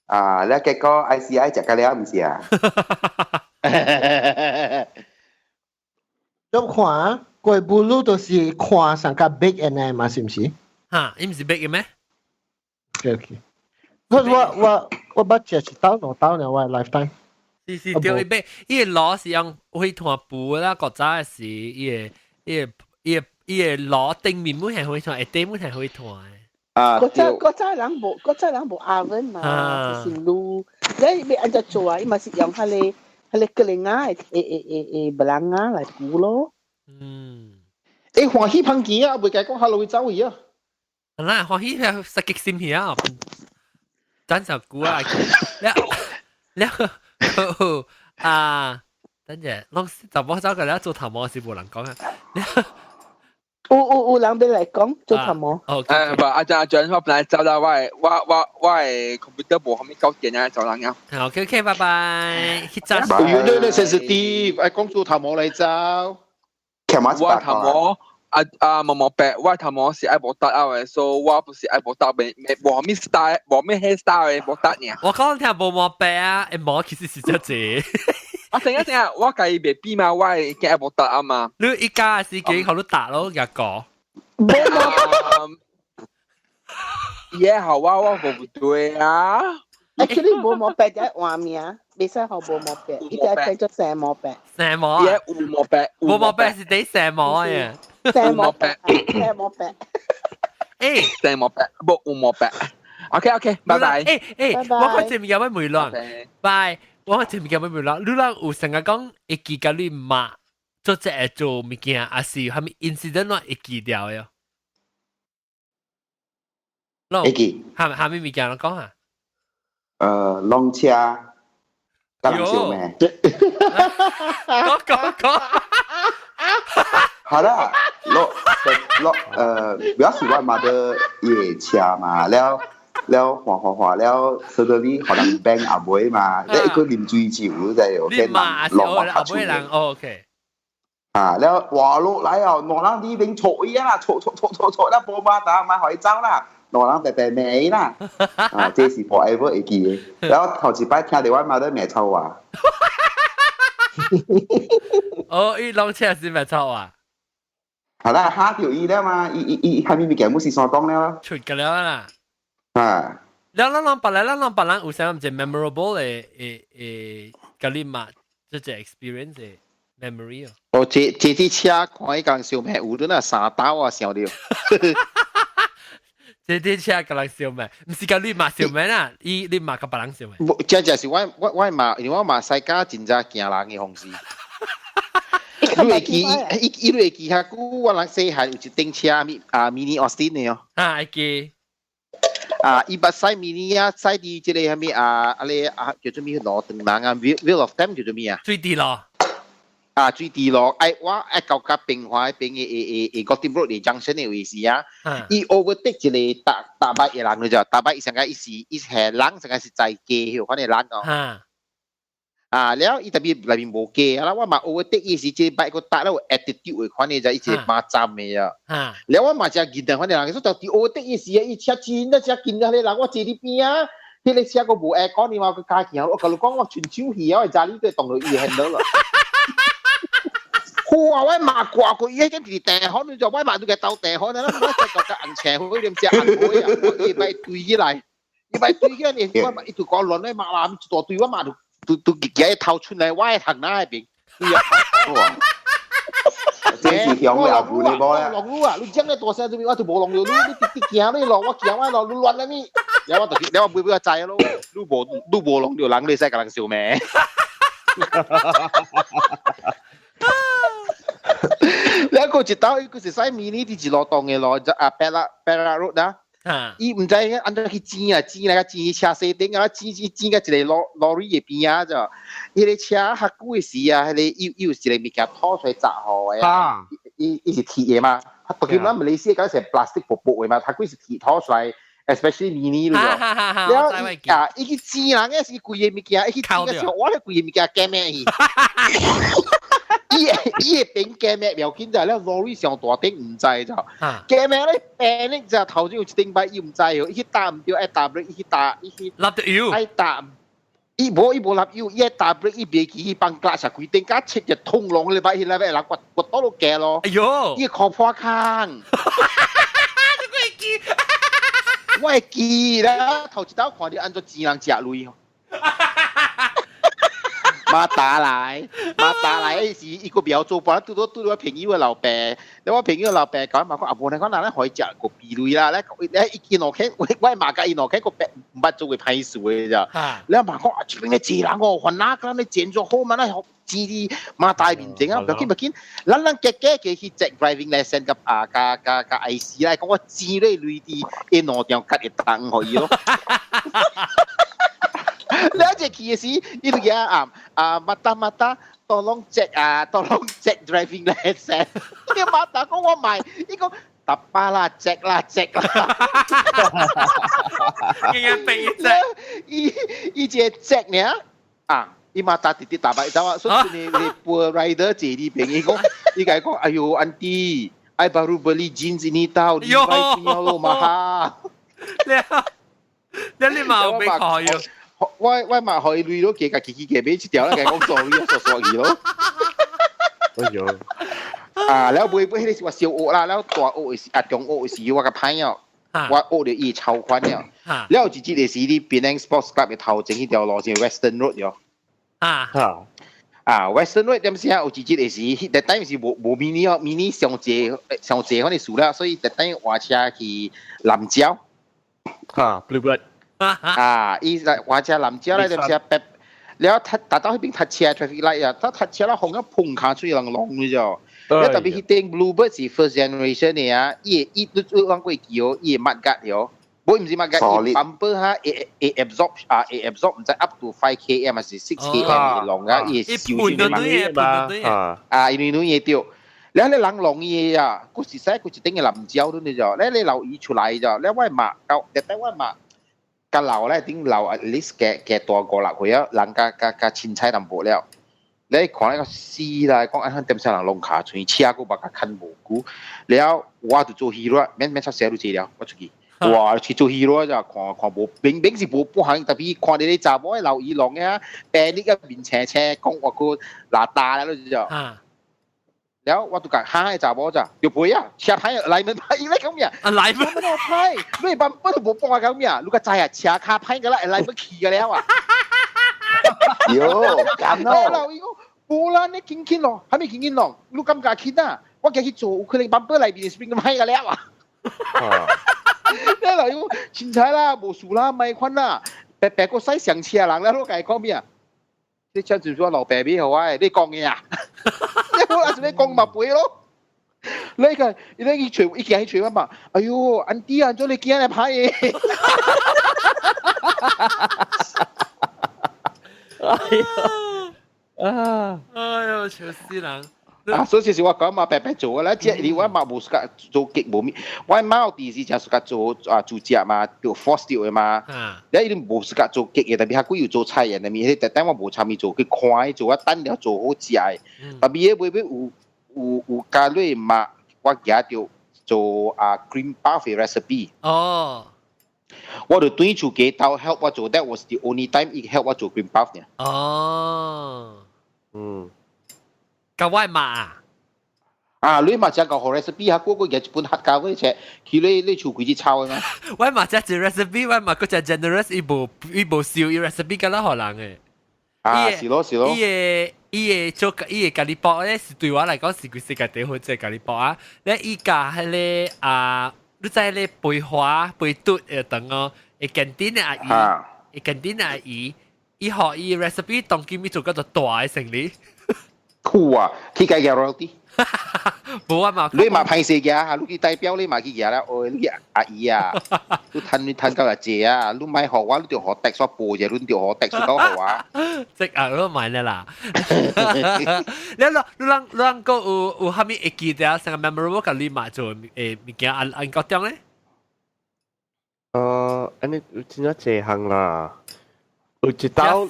[SPEAKER 6] 啊！你結果 ICI 食個了毋是啊？
[SPEAKER 3] 咁看，龜布魯就是看上較 big 的嘛，是毋是？
[SPEAKER 1] 嚇，伊毋是 big 嘅咩
[SPEAKER 3] ？OK OK。我捌食一道兩道呢，我 lifetime。
[SPEAKER 1] 是是對，伊買伊個爐是用火炭布啦，古早時伊個伊個伊個伊個爐頂面本係火炭，下底本係火炭的。
[SPEAKER 6] 啊！
[SPEAKER 4] 古早人無 oven 嘛，就是爐。你欲按怎做啊？伊嘛是用彼個彼個格林啊，會會會會布蘭啊來煮咯。
[SPEAKER 1] 嗯。
[SPEAKER 8] 欸，歡喜芳見啊，袂該講哈囉走去啊。
[SPEAKER 1] 嗱，歡喜係實極心氣啊！等陣估啊，了了啊，等陣，攏就無走過來做頭毛是無人講啊。
[SPEAKER 4] 有有有人欲來講做頭毛。
[SPEAKER 2] 誒，不，阿張阿張，我本來走啦，我的 computer 無啥物夠電啊，走人啊。
[SPEAKER 1] OK OK，拜拜。去走。
[SPEAKER 8] 有啲 sensitive，愛講做頭毛來走。
[SPEAKER 2] 我頭毛啊啊毛毛白，我頭毛是愛無搭啊的，所以我不是愛無搭，沒無啥物 style，無咩 hair style 的無搭爾。
[SPEAKER 1] 我講聽無毛白啊，毛其實是遮濟。
[SPEAKER 2] 啊，等下等下，我家己袂變嘛，我會驚愛無搭啊嘛。
[SPEAKER 1] 你一家司機好你打咯，一個。
[SPEAKER 2] 也好啊，我無對啊。
[SPEAKER 4] Actually 無毛白就換名，袂使號無毛白，伊就叫做生毛白。
[SPEAKER 1] 生毛啊？
[SPEAKER 2] 有毛白，
[SPEAKER 1] 無毛白是得生毛啊。
[SPEAKER 4] 生毛白，生毛白。
[SPEAKER 1] 欸，
[SPEAKER 2] 生毛白，無有毛白。OK OK，拜拜。
[SPEAKER 1] 欸欸，我看這物件欲問亂，拜。我這物件欲問亂，你人有成日講會記共你媽做這個做物件，還是啥物 incident 會記掉的？
[SPEAKER 6] 會記。
[SPEAKER 1] 啥啥物物件？你講下。
[SPEAKER 6] 挵車，共人相罵。
[SPEAKER 1] 講講講。
[SPEAKER 6] 好啦，落落表示我媽的伊的車嘛，了了嘩嘩嘩了，suddenly 予人 bang 後尾嘛，你一個啉水酒在有
[SPEAKER 1] 你媽是後尾人，OK。
[SPEAKER 6] 啊，了哇落來哦，兩人佇邊錯伊啊，錯錯錯錯錯，了無馬達嘛，予伊走啦，兩人白白罵伊啦，啊，這是 forever 會記的。然後頭一擺聽著我媽咧罵臭話。
[SPEAKER 1] 哦，伊挵車是罵臭話。
[SPEAKER 6] 好啦，嚇著伊了嘛，伊伊伊啥物物件無是山東了。
[SPEAKER 1] 出個了啦。
[SPEAKER 6] 啊。
[SPEAKER 1] 了，咱人別來，咱人別人有啥物一 memorable 的的的，共你媽這隻 experience 嘅 memory 哦。
[SPEAKER 8] 哦，這啲車看伊共燒命，有陣啊三刀啊想到。
[SPEAKER 1] 這啲車共人燒命，毋是共你媽燒命啊，伊你媽共別人燒命。
[SPEAKER 8] 無，這就是我媽，因為我媽西家真正驚人嘅方式。你會記伊你會記較久，我人細漢有一頂車咪啊 Mini Austin 的哦。
[SPEAKER 1] 啊，會記。
[SPEAKER 8] 啊，伊捌駛 Mini 啊，駛佇這個啥物啊，啊個啊叫做咩路長人啊，Wheel of Time 叫做咩啊？
[SPEAKER 1] 水池路。
[SPEAKER 8] 啊，水池路，哎，我愛到較平華彼邊的的的 Gottin Road 的 junction 的位置啊，伊 overtake 一個踏踏擺的人就，踏擺伊上個伊是伊係人，上個是在街，反正人哦。啊，了伊特別內面無街，啊，我嘛 overtake 伊時，這擺個搭了有 attitude 的款的就伊一個馬站的啊。了我嘛真記得，反正人說就佇 overtake 伊時啊，伊車真啊真近啊，個人我坐佇邊啊，彼個車閣無 aircon 你嘛，閣加行，我共你講我伸手去啊，我揸你都動到伊 handle 咯。哇！我罵掛過伊，迄陣佇地方，你就我罵都個鬥地方啦，我再個紅青火，連只紅火啊，伊擺堆起來，伊擺堆起來，我伊就講亂咧罵罵，一大堆我罵就都都舉頭出來，我的頭那邊。
[SPEAKER 6] 哇！這是響嘅阿婆你冇咧？
[SPEAKER 8] 落雨啊！你講咧大聲做咩？我就無弄到你，你直直行你落，我行我落，你亂了咪？了我就了我尾尾我知咯，你無弄到人，你使共人笑咩？了個一道，伊個是駛 mini 佇一路當的路，就啊 Perak Perak Road 啊。伊毋知按怎去剪啊，剪來個剪車西頂啊，剪剪剪到一個 lorry 的邊仔就，彼個車較久的時啊，彼個伊伊有一個物件拖出來砸予的啊，伊伊是鐵的嘛，特別咱馬來西亞嗰是 plastic 薄薄的嘛，較久是鐵拖出來，especially mini 咯。了啊，伊去剪人的是規个物件，伊去剪個時候，我咧規个物件夾咩去？伊伊會變夾咩？不要緊就了，lorry 上大頂毋知就，夾咩咧病咧就頭先有一頂擺伊毋知哦，伊去搭毋著愛搭 brake，伊去搭伊去
[SPEAKER 1] 立著油，
[SPEAKER 8] 愛搭，伊無立油，伊愛搭 brake，伊袂記去放 clutch 規頂甲切一通龍咧擺起來，欲人掘掘倒落夾咯。
[SPEAKER 1] 哎喲，
[SPEAKER 8] 伊靠破空。
[SPEAKER 1] 你會記？
[SPEAKER 8] 我會記啦，頭一道看著按怎錢人食鐳。馬打來，馬打來時，伊個袂曉做飯，拄拄拄我朋友的老爸，咧我朋友的老爸講嘛講，啊無咧講，咱可以食個皮鐳啦，咧咧伊見落去，我我媽共伊落去個白毋捌做過歹事的咋，咧媽講啊，這邊咧濟人哦，煩惱咱咧剪做好嘛，咱錢佇馬大面前啊，不要緊不要緊，咱咱加加加去 check driving license 佮啊佮佮佮 IC 啦，講我錢咧鐳佇一兩張卡會當予伊咯。了一去的時，伊就啊啊 mata mata tolong check 啊，tolong check driving license。你 mata 講我買，伊講tak apa 啦，check 啦 check 啦。
[SPEAKER 1] 應該俾隻，
[SPEAKER 8] 伊伊這 check 呢啊，伊 mata 直直打擺走啊，所以你你 poor rider 坐呢邊，伊講伊共伊講，哎呦，auntie，I baru beli jeans ini tau, Levi's punya lo mahal。
[SPEAKER 1] 你你嘛有俾開喲？
[SPEAKER 8] 我我嘛予伊鐳咯，加家己去加買一條啦，共講 sorry 啊，傻傻去咯。
[SPEAKER 5] 哎呦！
[SPEAKER 8] 啊，了尾尾彼個是我小學啦，了大學的時啊中學的時我較歹哦，我學著伊超款了。了有一日的時，佇 Penang Sports Club 的頭前彼條路是 Western Road 喲。啊，Western Road 點時啊有一日的時，彼 that time 是無無 mini 哦，mini 上濟上濟款的事了，所以 that time 換車去南蕉。
[SPEAKER 5] 哈，Bluebird。
[SPEAKER 8] 啊！伊來換車南蕉咧，點時啊？白了達達到彼邊塞車 traffic light 啊，他塞車了風啊碰跤出人浪了就。了特別彼頂 Bluebird 是 first generation 的啊，伊會伊你你講過記哦，伊會 mudguard 哦，無毋是 mudguard，伊 bumper 哈會會 absorb 啊，會 absorb 毋知 up to 5 km 還是 6 km 的浪啊，伊會收進去嘛。啊，因為你會對。了你人浪伊啊，佫是使佫一頂個南蕉你就，咧你留意出來就，了我嘛到，特別我嘛。較老咧，頂老 at least 加加大五六歲啊，人較較較凊彩淡薄了。你看那個死啦，講按怎點啥人攏尻喙，車閣捌較牽無久。了我就做 hero，免免出聲就濟了，我出去。哇，去做 hero 就看看無，明明是無半項，特別看著你查某的老伊浪啊，病你個面青青，講我閣拉大了就。了我就共嚇个查某咋，就賠啊，車歹來門歹，伊咧講咩
[SPEAKER 1] 啊？來門
[SPEAKER 8] 我歹，你辦不都無半講咩？你較知啊，車跤歹個啦，來門去個了啊！
[SPEAKER 6] 喲，咁咯。
[SPEAKER 8] 伊講無啦，你輕輕咯，還沒輕輕咯，你感覺輕啊？我叫去做，有可能 bumper 內面 spring 歹個了啊。你老友凊彩啦，無事啦，莫款啦，白白個駛上車人啦，你共伊講咩啊？你車子說老爸買予我的，你講的啊？你我是欲講嘛賠咯。你個，你去揣，伊行去揣我嘛？哎喲，auntie 啊，做你囝來拍的。
[SPEAKER 5] 哎呀，啊！
[SPEAKER 1] 哎喲，笑死人！
[SPEAKER 8] 啊，所以是我講嘛，白白做啦，這你我嘛無 suka 做極無物，我媽弟是誠 suka 做啊煮食嘛，就 force 掉的嘛。你伊無 suka 做極的，特別佢有做菜的，特別彼特等我無參與做，去看伊做，我等了做好食的。特別尾尾有加落嘛，我舉著做啊 cream puff 的 recipe。
[SPEAKER 1] 哦。
[SPEAKER 8] 我就轉厝街頭 help 我做，that was the only time 伊 help 我做 cream puff 呢。
[SPEAKER 1] 哦。佮我媽啊？
[SPEAKER 8] 啊，你嘛食個好 recipe 啊，個個舉一本黑膠嗰冊，去你厝開始抄的嘛？
[SPEAKER 1] 我嘛食一 recipe，我嘛閣誠 generous，伊無收伊 recipe 敢若予人的。
[SPEAKER 8] 啊，是咯是咯。
[SPEAKER 1] 伊个做伊个咖喱包咧，是對我來講是規世界第好食咖喱包啊！咧伊共彼个啊，你知彼个梅花梅嘟會當哦，會 canteen 的阿姨，會 canteen 的阿姨，伊予伊 recipe 當今伊做到大的生意。
[SPEAKER 8] 酷啊！去計嘅 royalty。
[SPEAKER 1] 無啊嘛，
[SPEAKER 8] 你嘛歹勢嘅，你去代表你嘛去舉啦，哦，你阿姨啊，你趁你趁夠濟啊，你莫予我，你著予 tax 我報者，你著予 tax 到予我。
[SPEAKER 1] 即啊，你買了啦。你人閣有啥物會記得成個 memorable 共你媽做的物件按按高中咧？
[SPEAKER 5] 按呢有真正濟項啦。有一道
[SPEAKER 1] 人，
[SPEAKER 5] 我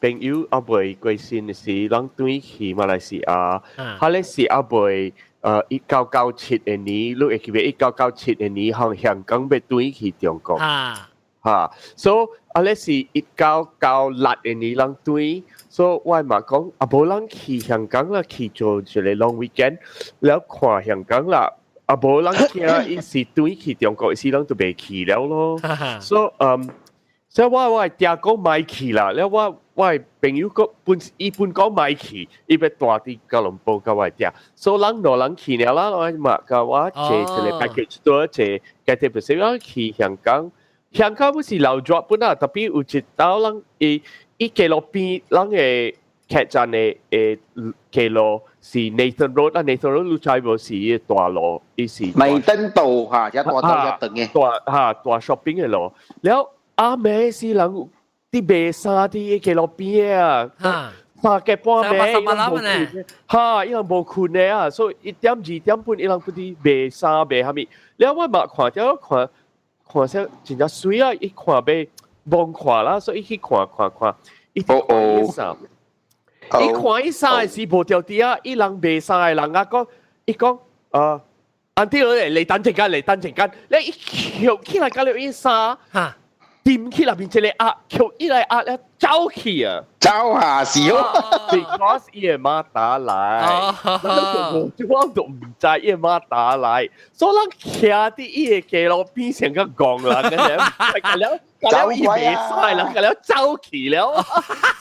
[SPEAKER 5] 朋友猶未過身的時，咱轉去馬來西亞，彼个是猶未1997年，你會記袂？一九九七年，向香港欲轉去中國。哈，所以彼个是1996年咱轉，所以我嘛講，啊無咱去香港啦，去做一个 long weekend，了看香港啦。啊，無人驚伊是轉去中國，時人就袂去了咯。所以所以我的爹講莫去啦，了我的朋友講本伊本講莫去，伊欲蹛佇吉隆坡佮我的爹。所以咱兩人去了啦，我嘛共我坐一个 package 多坐，家己不是我去香港，香港不是老抓本啊，特別有一道人伊伊街路邊人的客棧的街路是 Nathan Road 啊，Nathan Road 你知無是伊大路，伊是
[SPEAKER 8] 彌敦道哈，這大道這長的，
[SPEAKER 5] 大哈大 shopping 的路。了暗暝時人佇賣衫佇街路邊啊，三更半暝伊人無睏，哈，伊人無睏的啊，所以1點2點半伊人不佇賣衫賣啥物。了我嘛看著看看啥真正媠啊，伊看欲摸看啦，所以伊去看看看，伊看伊衫。伊看伊衫的時無著佇啊，伊人賣衫的人啊講，伊講，auntie 來等陣間，來等陣間，你伊抾起來，共了伊衫，掂起內面一个鴨，抾起來鴨咧走去啊！
[SPEAKER 8] 走啊，是哦
[SPEAKER 5] ，because 伊的媽打來，我都毋知伊的媽打來，所以咱徛佇伊的街路邊成個戇人嘅，了了伊袂使啦，了走去了，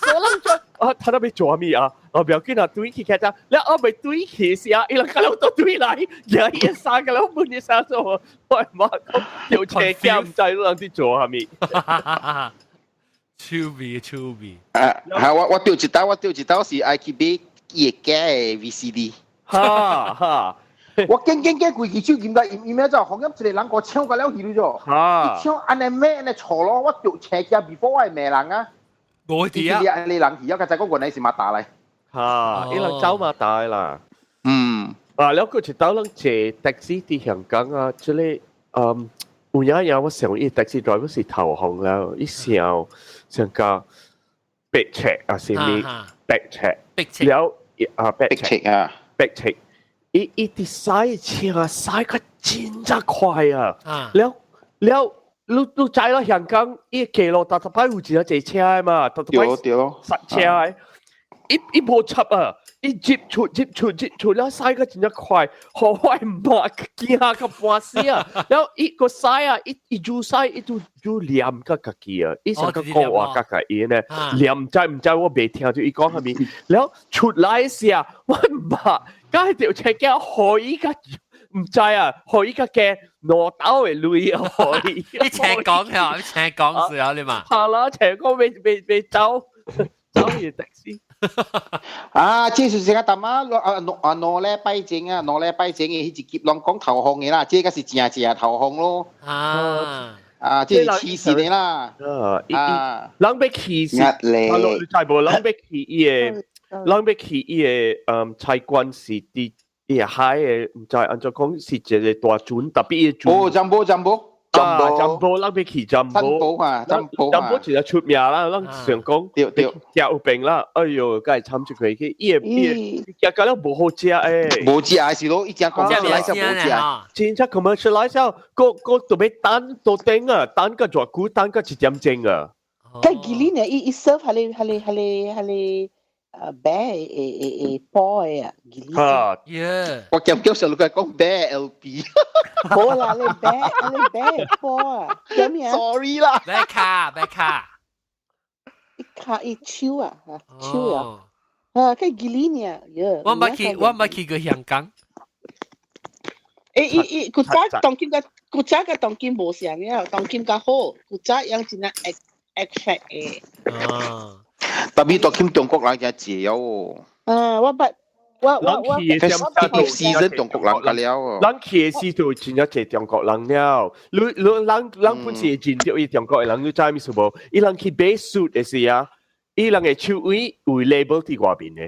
[SPEAKER 5] 所以咱就啊，他那欲做啥物啊？哦，不要緊啊，對去徛遮，了後尾對去時啊，伊人共了都對來，舉伊衫共了問伊衫做，我媽講有車鏡毋知你人佇做啥物。
[SPEAKER 1] 趣味趣味。
[SPEAKER 8] 啊，嚇我著一道，我著一道是愛去買伊的假的 VCD。
[SPEAKER 5] 哈哈。
[SPEAKER 8] 我驚驚驚規支手鉗來，伊咩就紅音一個人我搶個了去咗。
[SPEAKER 5] 哈。
[SPEAKER 8] 伊搶按呢罵按呢錯咯，我著車機 before 我會罵人啊。
[SPEAKER 1] 無佇啊。
[SPEAKER 8] 按呢人去，我剛才講原來是馬達來。
[SPEAKER 5] 哈，伊人走馬達啦。
[SPEAKER 8] 嗯。
[SPEAKER 5] 啊，了閣一道人坐 taxi 佇香港啊，這个有影影我想伊 taxi driver 是頭紅了，伊想上個白尺啊，是物白尺，了啊白
[SPEAKER 8] 尺啊，
[SPEAKER 5] 白尺，伊伊佇駛車啊，駛較真正快啊，了了你知啦，香港伊街路逐逐擺有真濟車的嘛，逐逐擺
[SPEAKER 8] 對咯，
[SPEAKER 5] 塞車的，伊伊無插啊，伊接出接出接出了，駛個真正快，予我媽驚個半死啊！然後伊個駛啊，伊伊煮駛，伊就就念個家己啊，伊成個講話家己呢，念知毋知我袂聽著伊講啥物，然後出來時啊，我媽，梗係條車鏡予伊個毋知啊，予伊個驚攞刀的鐳啊，予伊。
[SPEAKER 1] 你請講呀，你請講時候你嘛？
[SPEAKER 5] 係啦，請講未未未走，走去的士。
[SPEAKER 8] 啊，這是成個淡仔啊啊2禮拜前啊，兩禮拜前嘅彼一集攏講頭風嘅啦，這個是正正頭風咯。
[SPEAKER 1] 啊
[SPEAKER 8] 啊，這是黐線的啦。
[SPEAKER 5] 啊，人欲去是，啊，你知無？人欲去伊个，人欲去伊个，菜館是佇伊个海的，毋知按怎講是一個大船，特別伊個船。
[SPEAKER 8] 哦，Jumbo Jumbo。
[SPEAKER 5] 啊，Jumbo，咱欲去 Jumbo。
[SPEAKER 8] Jumbo 啊，Jumbo
[SPEAKER 5] ，Jumbo 真正出名啦，咱想講，
[SPEAKER 8] 對對，
[SPEAKER 5] 食有病啦，哎喲，梗係慘出去，伊個伊個食到了無好食誒。
[SPEAKER 8] 無食是咯，伊正 commercialize 無食。
[SPEAKER 5] 真正 commercialize，個個特別等都等啊，等個偌久，等個一點鐘啊。
[SPEAKER 4] 佢吉利呢，伊伊 serve 係係係係誒白誒誒誒波的啊，吉利。
[SPEAKER 5] 啊，
[SPEAKER 1] 耶！
[SPEAKER 8] 我兼叫上路佢講白 LP。
[SPEAKER 4] 無啦，你白你白波啊，叫咩啊
[SPEAKER 8] ？Sorry 啦。
[SPEAKER 1] 白卡白卡。
[SPEAKER 4] 一卡一手啊，手啊，啊，佢吉利呢，耶！
[SPEAKER 1] 我捌去，我捌去過香港。
[SPEAKER 4] 誒，伊伊古早當今個古早個當今無相了，當今較好，古早樣真係 attract 的。
[SPEAKER 1] 哦。
[SPEAKER 8] 特別當今中國人真濟哦。
[SPEAKER 4] 啊，我捌。我我我
[SPEAKER 8] festive season 中國人個了。
[SPEAKER 5] 咱去的時就真正濟中國人了。你你人人本是認著伊中國的人，你知物事無？伊人去買 suit 的時啊，伊人的手位有 label 佇外面的。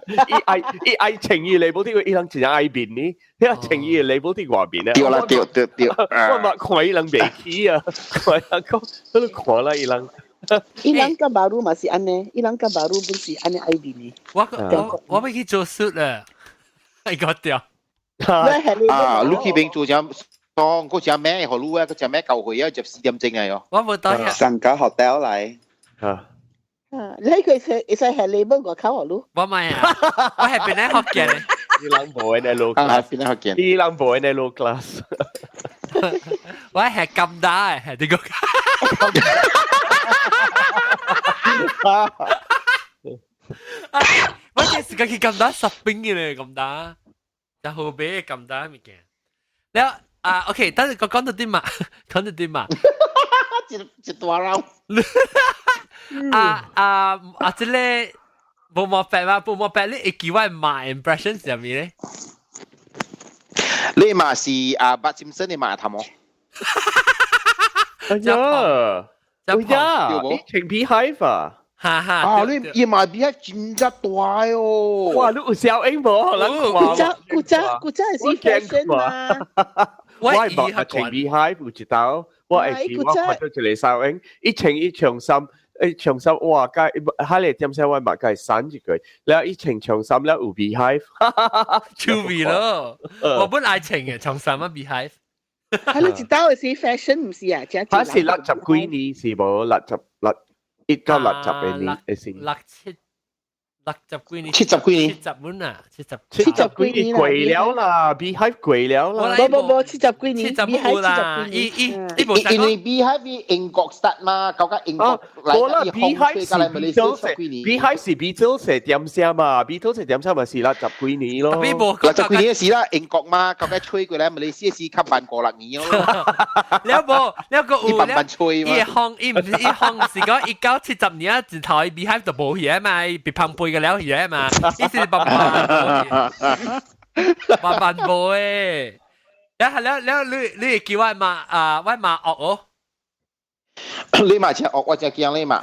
[SPEAKER 5] 伊愛伊愛穿伊 label 佇，伊人真正愛面呢。遐穿伊的 label 佇外面的。
[SPEAKER 8] 對啦，對對對。
[SPEAKER 5] 我嘛看伊人袂起啊，看伊人講，你看啦伊人。
[SPEAKER 4] 伊人甲馬路嘛是按呢，伊人甲馬路本是按呢愛面的。
[SPEAKER 1] 我我我欲去做 suit 啦，哎個掉。
[SPEAKER 8] 啊，你去邊做隻當嗰隻咩？何路啊？嗰隻咩舊會啊？入4點鐘啊！喲。
[SPEAKER 1] 我無當
[SPEAKER 6] 上個 hotel 來。
[SPEAKER 5] 啊。
[SPEAKER 4] 啊，你佢會使係 label 外口何路？
[SPEAKER 1] 我唔係啊，我係邊咧學嘅。
[SPEAKER 5] 伊人無呢 low
[SPEAKER 8] class，邊咧學嘅？
[SPEAKER 5] 伊人無呢 low class。
[SPEAKER 1] 我係咁大，係呢個。我這時間去咁大十兵嘅咧，咁大，就後邊咁大物件。了啊，OK，但是我講到點嘛？講到點嘛？
[SPEAKER 8] 一一大撈。
[SPEAKER 1] 啊啊啊！這個無毛白嘛，無毛白，你會記我媽 impression 是啥物咧？
[SPEAKER 8] 你嘛是啊，Bart Simpson 的媽頭毛。
[SPEAKER 5] 哎呀！哎呀！你穿 Beehive 啊？
[SPEAKER 1] 哈哈！
[SPEAKER 8] 啊，你伊嘛 Beehive 真正大哦！
[SPEAKER 5] 哇，你有小英無？
[SPEAKER 4] 古早古早古早是 fashion 嘛？
[SPEAKER 5] 我係冇穿 Beehive 有一道，我會記我看到一個小英，一穿一長衫，一長衫哇，該哈個點聲我嘛該刪一句，然後一穿長衫了有 Beehive，
[SPEAKER 1] 趣味咯！我本來穿嘅長衫啊 Beehive。
[SPEAKER 4] 係你一道是 fashion 毋是啊？
[SPEAKER 5] 他是60幾年是無六十六1960的年的是。
[SPEAKER 1] 六七六十幾年，
[SPEAKER 8] 70幾年，70
[SPEAKER 1] 蚊啊，七十
[SPEAKER 5] 70幾年過了啦，Beehive 過了啦。
[SPEAKER 4] 無無無，七十幾年，70
[SPEAKER 1] 啦，伊伊伊無
[SPEAKER 8] 因為 Beehive 英國 start 嘛，搞個英國
[SPEAKER 5] 無啦，Beehive 是 Beatles，Beehive 是 Beatles 點聲嘛，Beatles 點聲嘛是60幾年咯。
[SPEAKER 8] 六十幾年是啦，英國嘛，搞個吹過來，馬來西亞是較慢5、6年咯。
[SPEAKER 1] 你無，你個有，
[SPEAKER 8] 慢慢吹嘛。
[SPEAKER 1] 伊行伊毋是伊行是講1970年啊，一頭 Beehive 就無去嘛，別碰杯個了去嘛，伊是慢慢慢慢無誒。然後了了，你你會叫我媽啊，我媽惡哦。
[SPEAKER 8] 你媽真惡，我真驚你媽。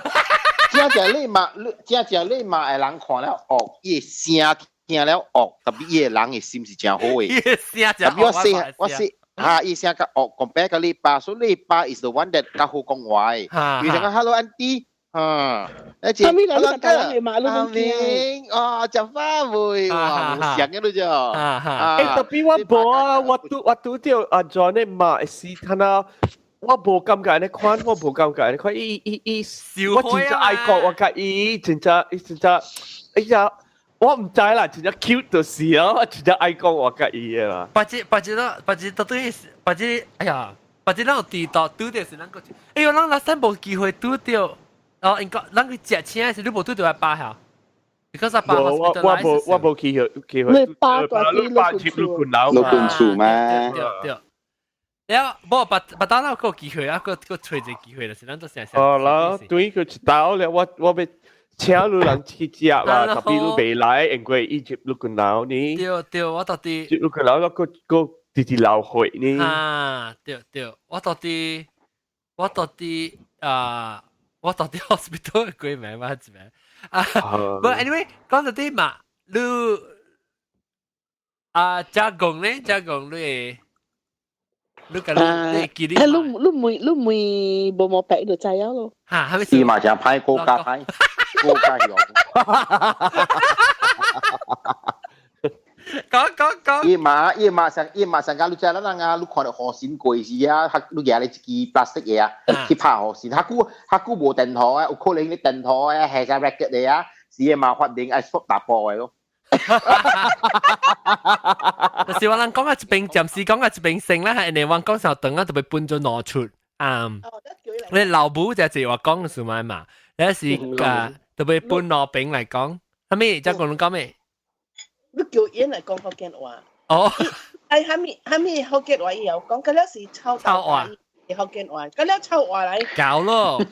[SPEAKER 8] 真正你媽，真正你媽的人看了惡，伊的聲聽了惡，特別伊的人的心是真好的。
[SPEAKER 1] 伊的聲真好。
[SPEAKER 8] 我細我細哈，伊聲較惡，compare 佮你爸，所以你爸 is the one that 較好講話的。伊就講 Hello auntie，哈，而且
[SPEAKER 4] 阿咪來阿
[SPEAKER 8] 明，哦，食飯未？哇，無想嘅你就，
[SPEAKER 5] 欸，特別我無啊，我拄我拄著阿 John 的媽是睇下。我無感覺按呢款，我無感覺按呢款，伊伊伊，我真正愛國，我佮伊真正伊真正，哎呀，我毋知啦，真正 cute 就是啊，我真正愛講我佮伊的啦。
[SPEAKER 1] 把這把這咯，把這到底是把這，哎呀，把這咱有佇到拄著是咱個，哎喲，咱 last time 無機會拄著，哦，應該咱去食請時你無拄著阿爸嚇？because 阿爸
[SPEAKER 5] 無我我無我無機會機會。
[SPEAKER 4] 你爸大啲
[SPEAKER 5] 你爸入你困樓
[SPEAKER 6] 你困厝嘛？
[SPEAKER 1] 對對。了，無別別當咱有個機會啊，閣閣揣一個機會，就是咱都成成。
[SPEAKER 5] 哦啦，對佢一刀了，我我欲請你人去食啦，特別你未來，因為伊入你困樓呢。
[SPEAKER 1] 對對，我到底
[SPEAKER 5] 入你困樓，我閣閣直直流血呢。
[SPEAKER 1] 啊，對對，我到底我到底啊，我到底 hospital 嘅鬼名嘛？一名啊，but anyway，講到底嘛，你啊，加工咧，加工你。你甲你你記得？
[SPEAKER 4] 你你問你問無毛白就知影咯。
[SPEAKER 1] 嚇，係咪？
[SPEAKER 8] 伊嘛誠歹，國家歹，國家用。
[SPEAKER 1] 講講講。
[SPEAKER 8] 伊嘛伊嘛上伊嘛上甲你知咱人啊，你看著雨神過時啊，你舉咧一支 plastic 的啊，去拍雨神，較久較久無電筒啊，有可能你電筒啊，下只 racket 的啊，是伊嘛發明愛縮大波的咯。
[SPEAKER 1] 就是我人講啊，一邊暫時講啊，一邊成啦，係人哋話講上長啊，就被搬咗挪出啊。你老母就係話講嘅時嘛嘛，有時啊，就被搬挪邊嚟講，係咪？再講你講咩？
[SPEAKER 4] 你叫伊來講福建話。
[SPEAKER 1] 哦。
[SPEAKER 4] 哎，蝦米蝦米福建話伊有講，嗰了是臭
[SPEAKER 1] 臭話。
[SPEAKER 4] 福建話，嗰了臭話來。
[SPEAKER 1] 搞咯，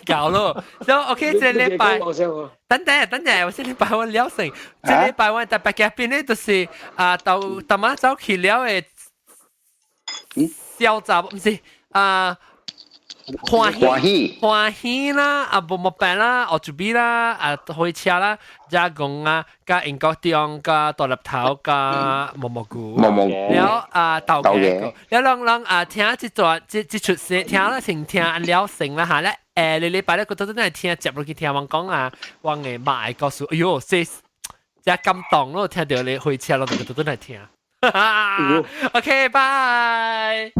[SPEAKER 1] 搞咯。所以 OK，這禮拜，等等等等，我這禮拜我了成，這禮拜我特別嘉賓咧，就是啊，到到馬走去了的小雜，毋是啊。歡喜歡喜啦，啊無木板啦，學準備啦，啊火車啦，加工啊，加英國中，加大粒頭，加毛毛菇，
[SPEAKER 6] 毛毛菇，
[SPEAKER 1] 了啊豆嘅，了人人啊聽這段這這出聲，聽了先聽了成啦嚇咧，誒你禮拜咧，佢都真係聽接落去聽人講啊，我嘅媽嘅故事，哎喲，這這感動咯，聽到你火車咯，就都真係聽。OK，拜。